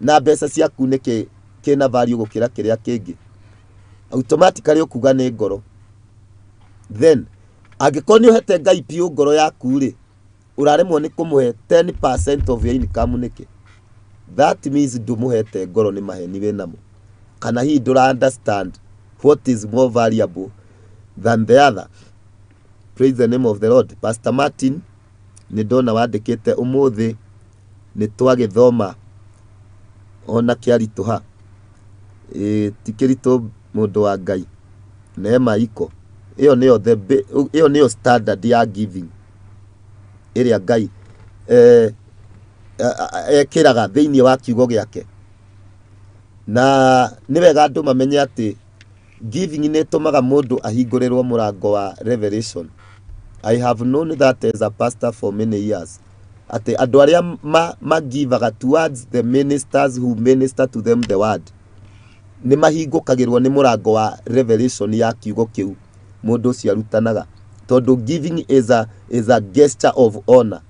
na mbeca ciaku nĩkĩ kĩna value gũkĩra kĩrĩa kĩngĩ, automatically ũkuga nĩ ngoro. Then angĩkorwo nĩ ũhete Ngai piũ ngoro yaku rĩ, ũraremwo nĩ kũmũhe 10% of your income nĩkĩ? That means ndũmũhete ngoro, nĩ maheni wĩnamo, kana hihi ndũra understand what is more valuable than the other. Praise the name of the Lord. Pastor Martin, nĩ ndona wandĩkĩte ũmũthĩ nĩ twagĩthoma ona kĩaritũha. Ĩ ti kĩritũ mũndũ wa Ngai. Neema iko. Ĩyo nĩyo the ĩyo nĩyo standard ya giving ĩrĩa Ngai ekĩraga thĩinĩ wa kiugo gĩake. Na nĩ wega andũ mamenye atĩ giving nĩ ĩtũmaga mũndũ ahingũrĩrwo mũrango wa revelation. I have known that as a pastor for many years. Atĩ andũ arĩa magivaga towards the ministers who minister to them the word, nĩ mahingũkagĩrwo nĩ mũrango wa revelation ya kiugo kĩu mũndũ ũcio arutanaga. Tondũ giving is a gesture of honor.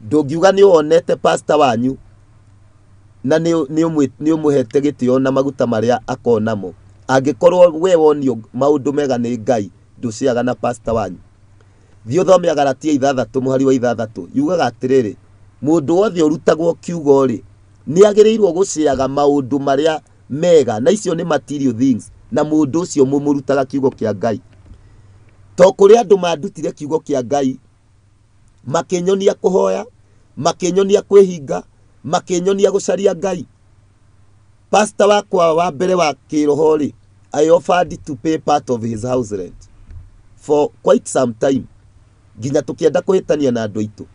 Ndũngiuga nĩ wonete pastor wanyu na nĩ ũmũhete gĩtĩo na maguta marĩa akonamo, angĩkorwo we wonio maũndũ mega nĩ Ngai, ndũciaga na pastor wanyu. Thiĩ ũthome Agalatia 6 mũhari wa 6, yugaga atĩrĩrĩ, mũndũ wothe ũrutagwo kiugo rĩ, nĩ agĩrĩirwo gũciaga maũndũ marĩa mega, na icio nĩ material things, na mũndũ ũcio mũmũrutaga kiugo kĩa Ngai. To kũrĩ andũ mandutire kiugo kĩa Ngai, makĩnyonia kũhoya, makĩnyonia kwĩhinga, makĩnyonia gũcaria Ngai. Pastor wakwa wa mbere wa kĩroho rĩ, I offered to pay part of his house rent for quite some time, nginya tũkĩenda kũhĩtania na andũ aitũ,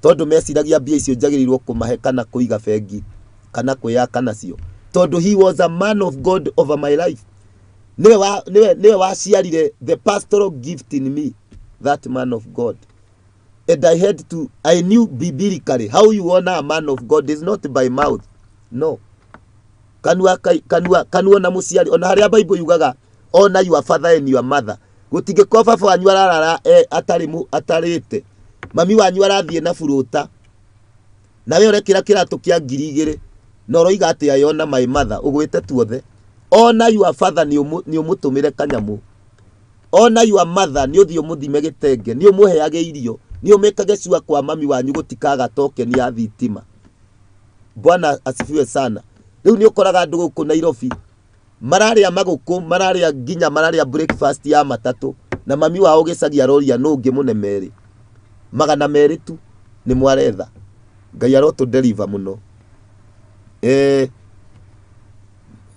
tondũ meciragia mbia icio njagĩrĩirwo kũmahe kana kũiga bengi kana kwĩyaka nacio, tondũ he was a man of God over my life. Nĩwe waciarire the pastoral gift in me, that man of God. And I knew biblically how you honor a man of God is not by mouth. No. Kanua, kanua, kanua na mũciari, ona harĩa Bible yugaga, honor your father and your mother. Gũtingĩkorwo baba wanyu ararara atarĩ atarĩte. Mami wanyu arathiĩ na buruta. Na we ũrekĩra kĩratũ kĩa 2000 na ũroiga atĩ I honor my mother, ũgwĩte tuothe. Honor your father nĩ ũmũtũmĩre kanyamũ. Honor your mother nĩ ũthiĩ ũmũthime gĩtenge, nĩ ũmũheage irio, nĩ ũmĩkage sure kwa mami wanyu gũtikaga token ya thitima. Bwana asifiwe sana. Rĩu nĩ ũkoraga andũ gũkũ Nairobi mararĩa magũkũ, mararĩa nginya mararĩa breakfast ya matatũ, na mami wao gĩcagi aroria nũ ũngĩ mũne merĩ 200 tu nĩ mwaretha. Ngai arotũ deliver mũno.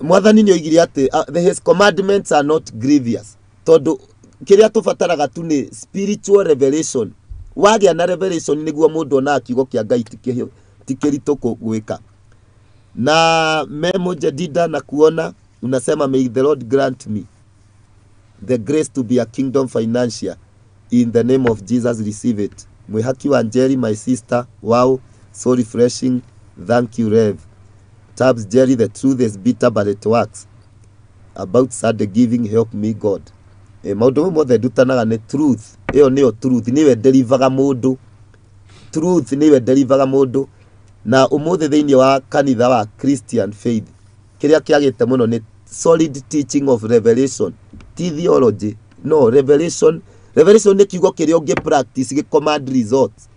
Mwathani nĩ oigire atĩ his commandments are not grievous, tondũ kĩrĩa tũbataraga tu nĩ spiritual revelation. Wagĩa na revelation nĩguo mũndũ onaga kiugo kĩa Ngai ti kĩritũ gwĩka. Na Memo Jedida na kuona unasema may the Lord grant me the grace to be a kingdom financier. In the name of Jesus, receive it. Mwihaki wa Njeri, my sister, wow, so refreshing. Thank you, Rev. Tabs Jerry, the truth is bitter but it works. About Sunday giving, help me God. Maũndũ mau mothe ndutanaga nĩ truth. Ĩyo nĩyo truth, nĩyo ĩnderivaga mũndũ. Truth nĩyo ĩnderivaga mũndũ. Na ũmũthĩ thĩinĩ wa kanitha wa Christian faith, kĩrĩa kĩagĩte mũno nĩ solid teaching of revelation. Ti theology, no revelation. Revelation nĩ kiugo kĩrĩa ũngĩ practice gĩ command results.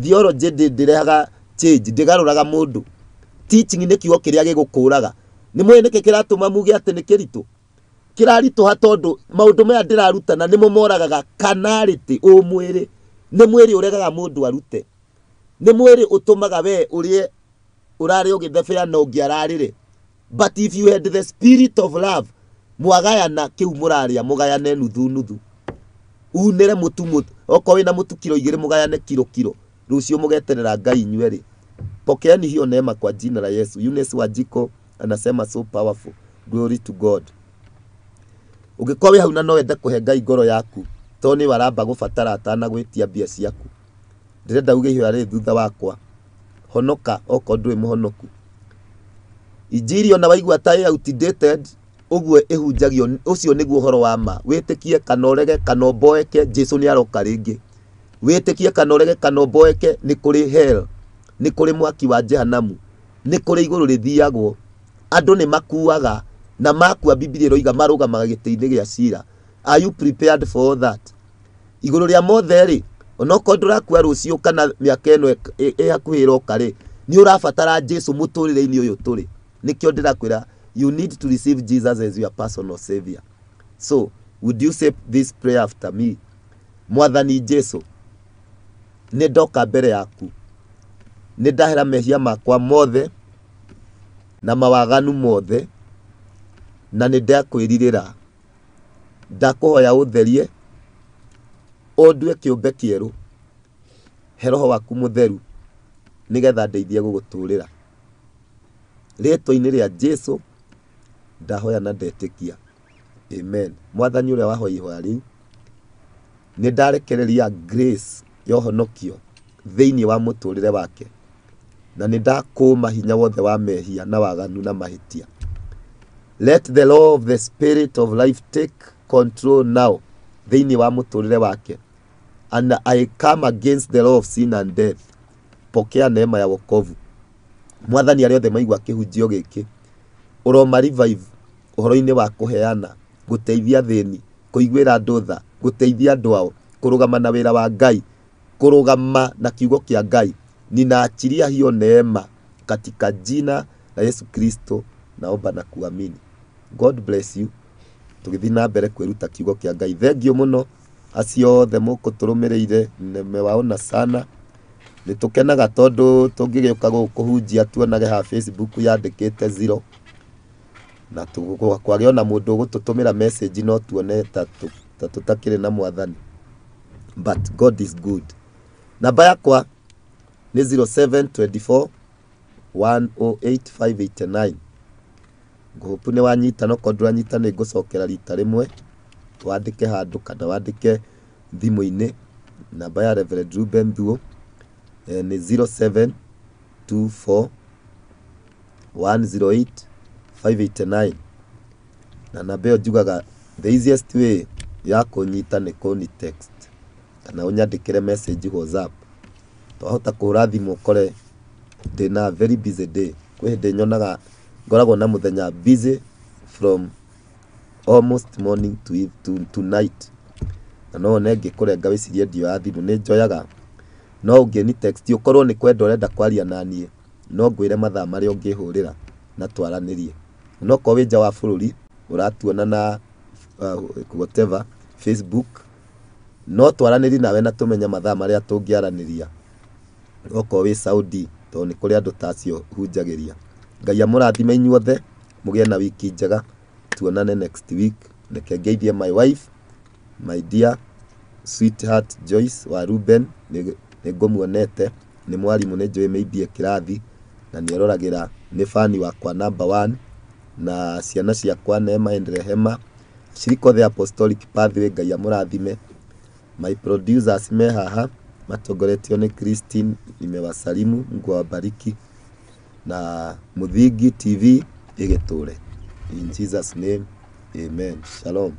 Theology ndĩrehaga change, ndĩgarũraga mũndũ. Teaching nĩ kiugo kĩrĩa gĩgũkũraga. Nĩ mũĩ nĩkĩ kĩratũma muge atĩ nĩ kĩritũ? Kĩraritũha tondũ maũndũ maya ndĩrarutana nĩmo moragaga carnality, ũmwĩrĩ. Nĩ mwĩrĩ ũregaga mũndũ arute. Nĩ mwĩrĩ ũtũmaga we ũrĩe ũrarĩa ũgĩthebea na ũngĩ ararĩre. But if you had the spirit of love, mwagayana kĩu mũrarĩa mũgayane nuthu nuthu. Unĩre mũtu mũtu, okorwo wĩna mũtu kiro 2 mũgayane kiro kiro. Rũciũ mũgeterera Ngai inyuerĩ. Pokeeni hiyo neema kwa jina la Yesu. Eunice Wanjiko anasema so powerful. Glory to God. Ũngĩkorwo wĩ hau na no wende kũhe Ngai ngoro yaku, tondũ nĩ waramba gũbatara atanagwĩtia mbia ciaku. Ndĩrenda uge ihoya rĩrĩ thutha wakwa. Honoka okorwo ndũrĩ mũhonoku. Injiri ona waigua ta ĩ outdated, ũguo ĩhunjagio, ũcio nĩguo ũhoro wa ma. Wĩtĩkie kana ũrege kana ũmboeke, Jesu nĩ aroka rĩngĩ. Wĩtĩkie kana ũrege kana ũmboeke, nĩ kũrĩ hell, nĩ kũrĩ mwaki wa Jehanamu, nĩ kũrĩ igũrũ rĩthiagwo. Andũ nĩ makuaga, na makua Biblia ĩroiga marũgamaga gĩtĩ-inĩ gĩa cira. Are you prepared for all that? Igũrũ rĩa mothe rĩ, onokorwo ndũrakua rũciũ kana mĩaka ĩno ĩ hakuhĩ ĩroka rĩ, nĩ ũrabatara Jesu mũtũrĩre-inĩ ũyũ tũrĩ. Nĩkĩo ndĩrakwĩra, you need to receive Jesus as your personal savior. So, would you say this prayer after me? Mwathani Jesu, nĩ ndoka mbere yaku. Nĩ ndahera mehia makwa mothe na mawaganu mothe, na nĩ ndakwĩrirĩra. Ndakũhoya ũtherie, ũndue kĩũmbe kĩerũ, he roho waku mũtheru, nĩgetha ndeithie gũgũtũrĩra. Rĩtwa-inĩ rĩa Jesu, ndahoya na ndetĩkia. Amen. Mwathani ũrĩa wahoya ihoya rĩu, nĩ ndarekereria grace ya ũhonokio thĩinĩ wa mũtũrĩre wake, na nĩ ndakũma hinya wothe wa mehia na waganu na mahĩtia. Let the law of the spirit of life take control now thĩinĩ wa mũtũrĩre wake, and I come against the law of sin and death. Pokea neema ya wokovu. Mwathani arĩa othe maigua kĩhunjio gĩkĩ, ũroma revive ũhoro-inĩ wa kũheana, gũteithia thĩni, kũiguĩra andũ tha, gũteithia andũ ao, kũrũgama na wĩra wa Ngai, kũrũgama na kiugo kĩa Ngai. Ninaachilia hiyo neema katika jina la Yesu Kristo, naomba na kuamini. God bless you. Tũgĩthiĩ na mbere kwĩruta kiugo kĩa Ngai. Thengiũ mũno acio othe mũkũtũrũmĩrĩire, nimewaona sana. Nĩ tũkenaga tondũ tũngĩgĩũka gũkũ kũhunjia tuonage ha Facebook yandĩkĩte zero, na kwagĩa ona mũndũ ũgũtũtũmĩra message no tuone ta tũtakĩrĩ na mwathani. But God is good. Namba yakwa nĩ 0724 108 589. Ngũhũpu nĩ wanyita, no korwo ndũranyita nĩ ngũcokera rita rĩmwe, wandĩke handũ kana wandĩke thimũ-inĩ. Namba ya Reverend Ruben Thuo nĩ 0724 108 589. Na namba ĩyo njugaga the easiest way ya kũnyita nĩ kũni text kana ũnyandĩkĩre message WhatsApp. Twahota kũhũra thimũ ũkore ndĩna very busy day. Kwĩ hĩndĩ nyonaga ngoragwo na mũthenya busy from almost morning to night. Na no wone ngĩkũrenga wĩcirie ndioya thimũ, nĩ njoyaga. No ũngĩni text ũkorwo nĩ kwenda ũrenda kwaria na niĩ, no ngwĩre mathaa marĩa ũngĩhũrĩra na twaranĩrie. No korwo wĩ nja wa bũrũri ũratuona na whatever Facebook, no twaranĩrie nawe na tũmenye mathaa marĩa tũngĩaranĩria. Okorwo wĩ Saudi, tondũ nĩ kũrĩ andũ ta acio hunjagĩria. Ngai amũrathime inyuothe, mũgĩe na wiki njega, tuonane next week. Reke ngeithie my wife, my dear sweetheart Joyce wa Ruben, nĩ ngũmuonete, nĩ mwarimũ nĩ njũĩ maybe e kĩrathi, na nĩ eroragĩra, nĩ fan wakwa number 1, na ciana ciakwa Neema and Rehema, Shirika the Apostolic Pathway, Ngai amũrathime. My producers me haha matongoretio nĩ Christine, nimewasalimu, Mungu awabariki na Mũthingi TV ĩgĩtũre. In Jesus name, amen. Shalom.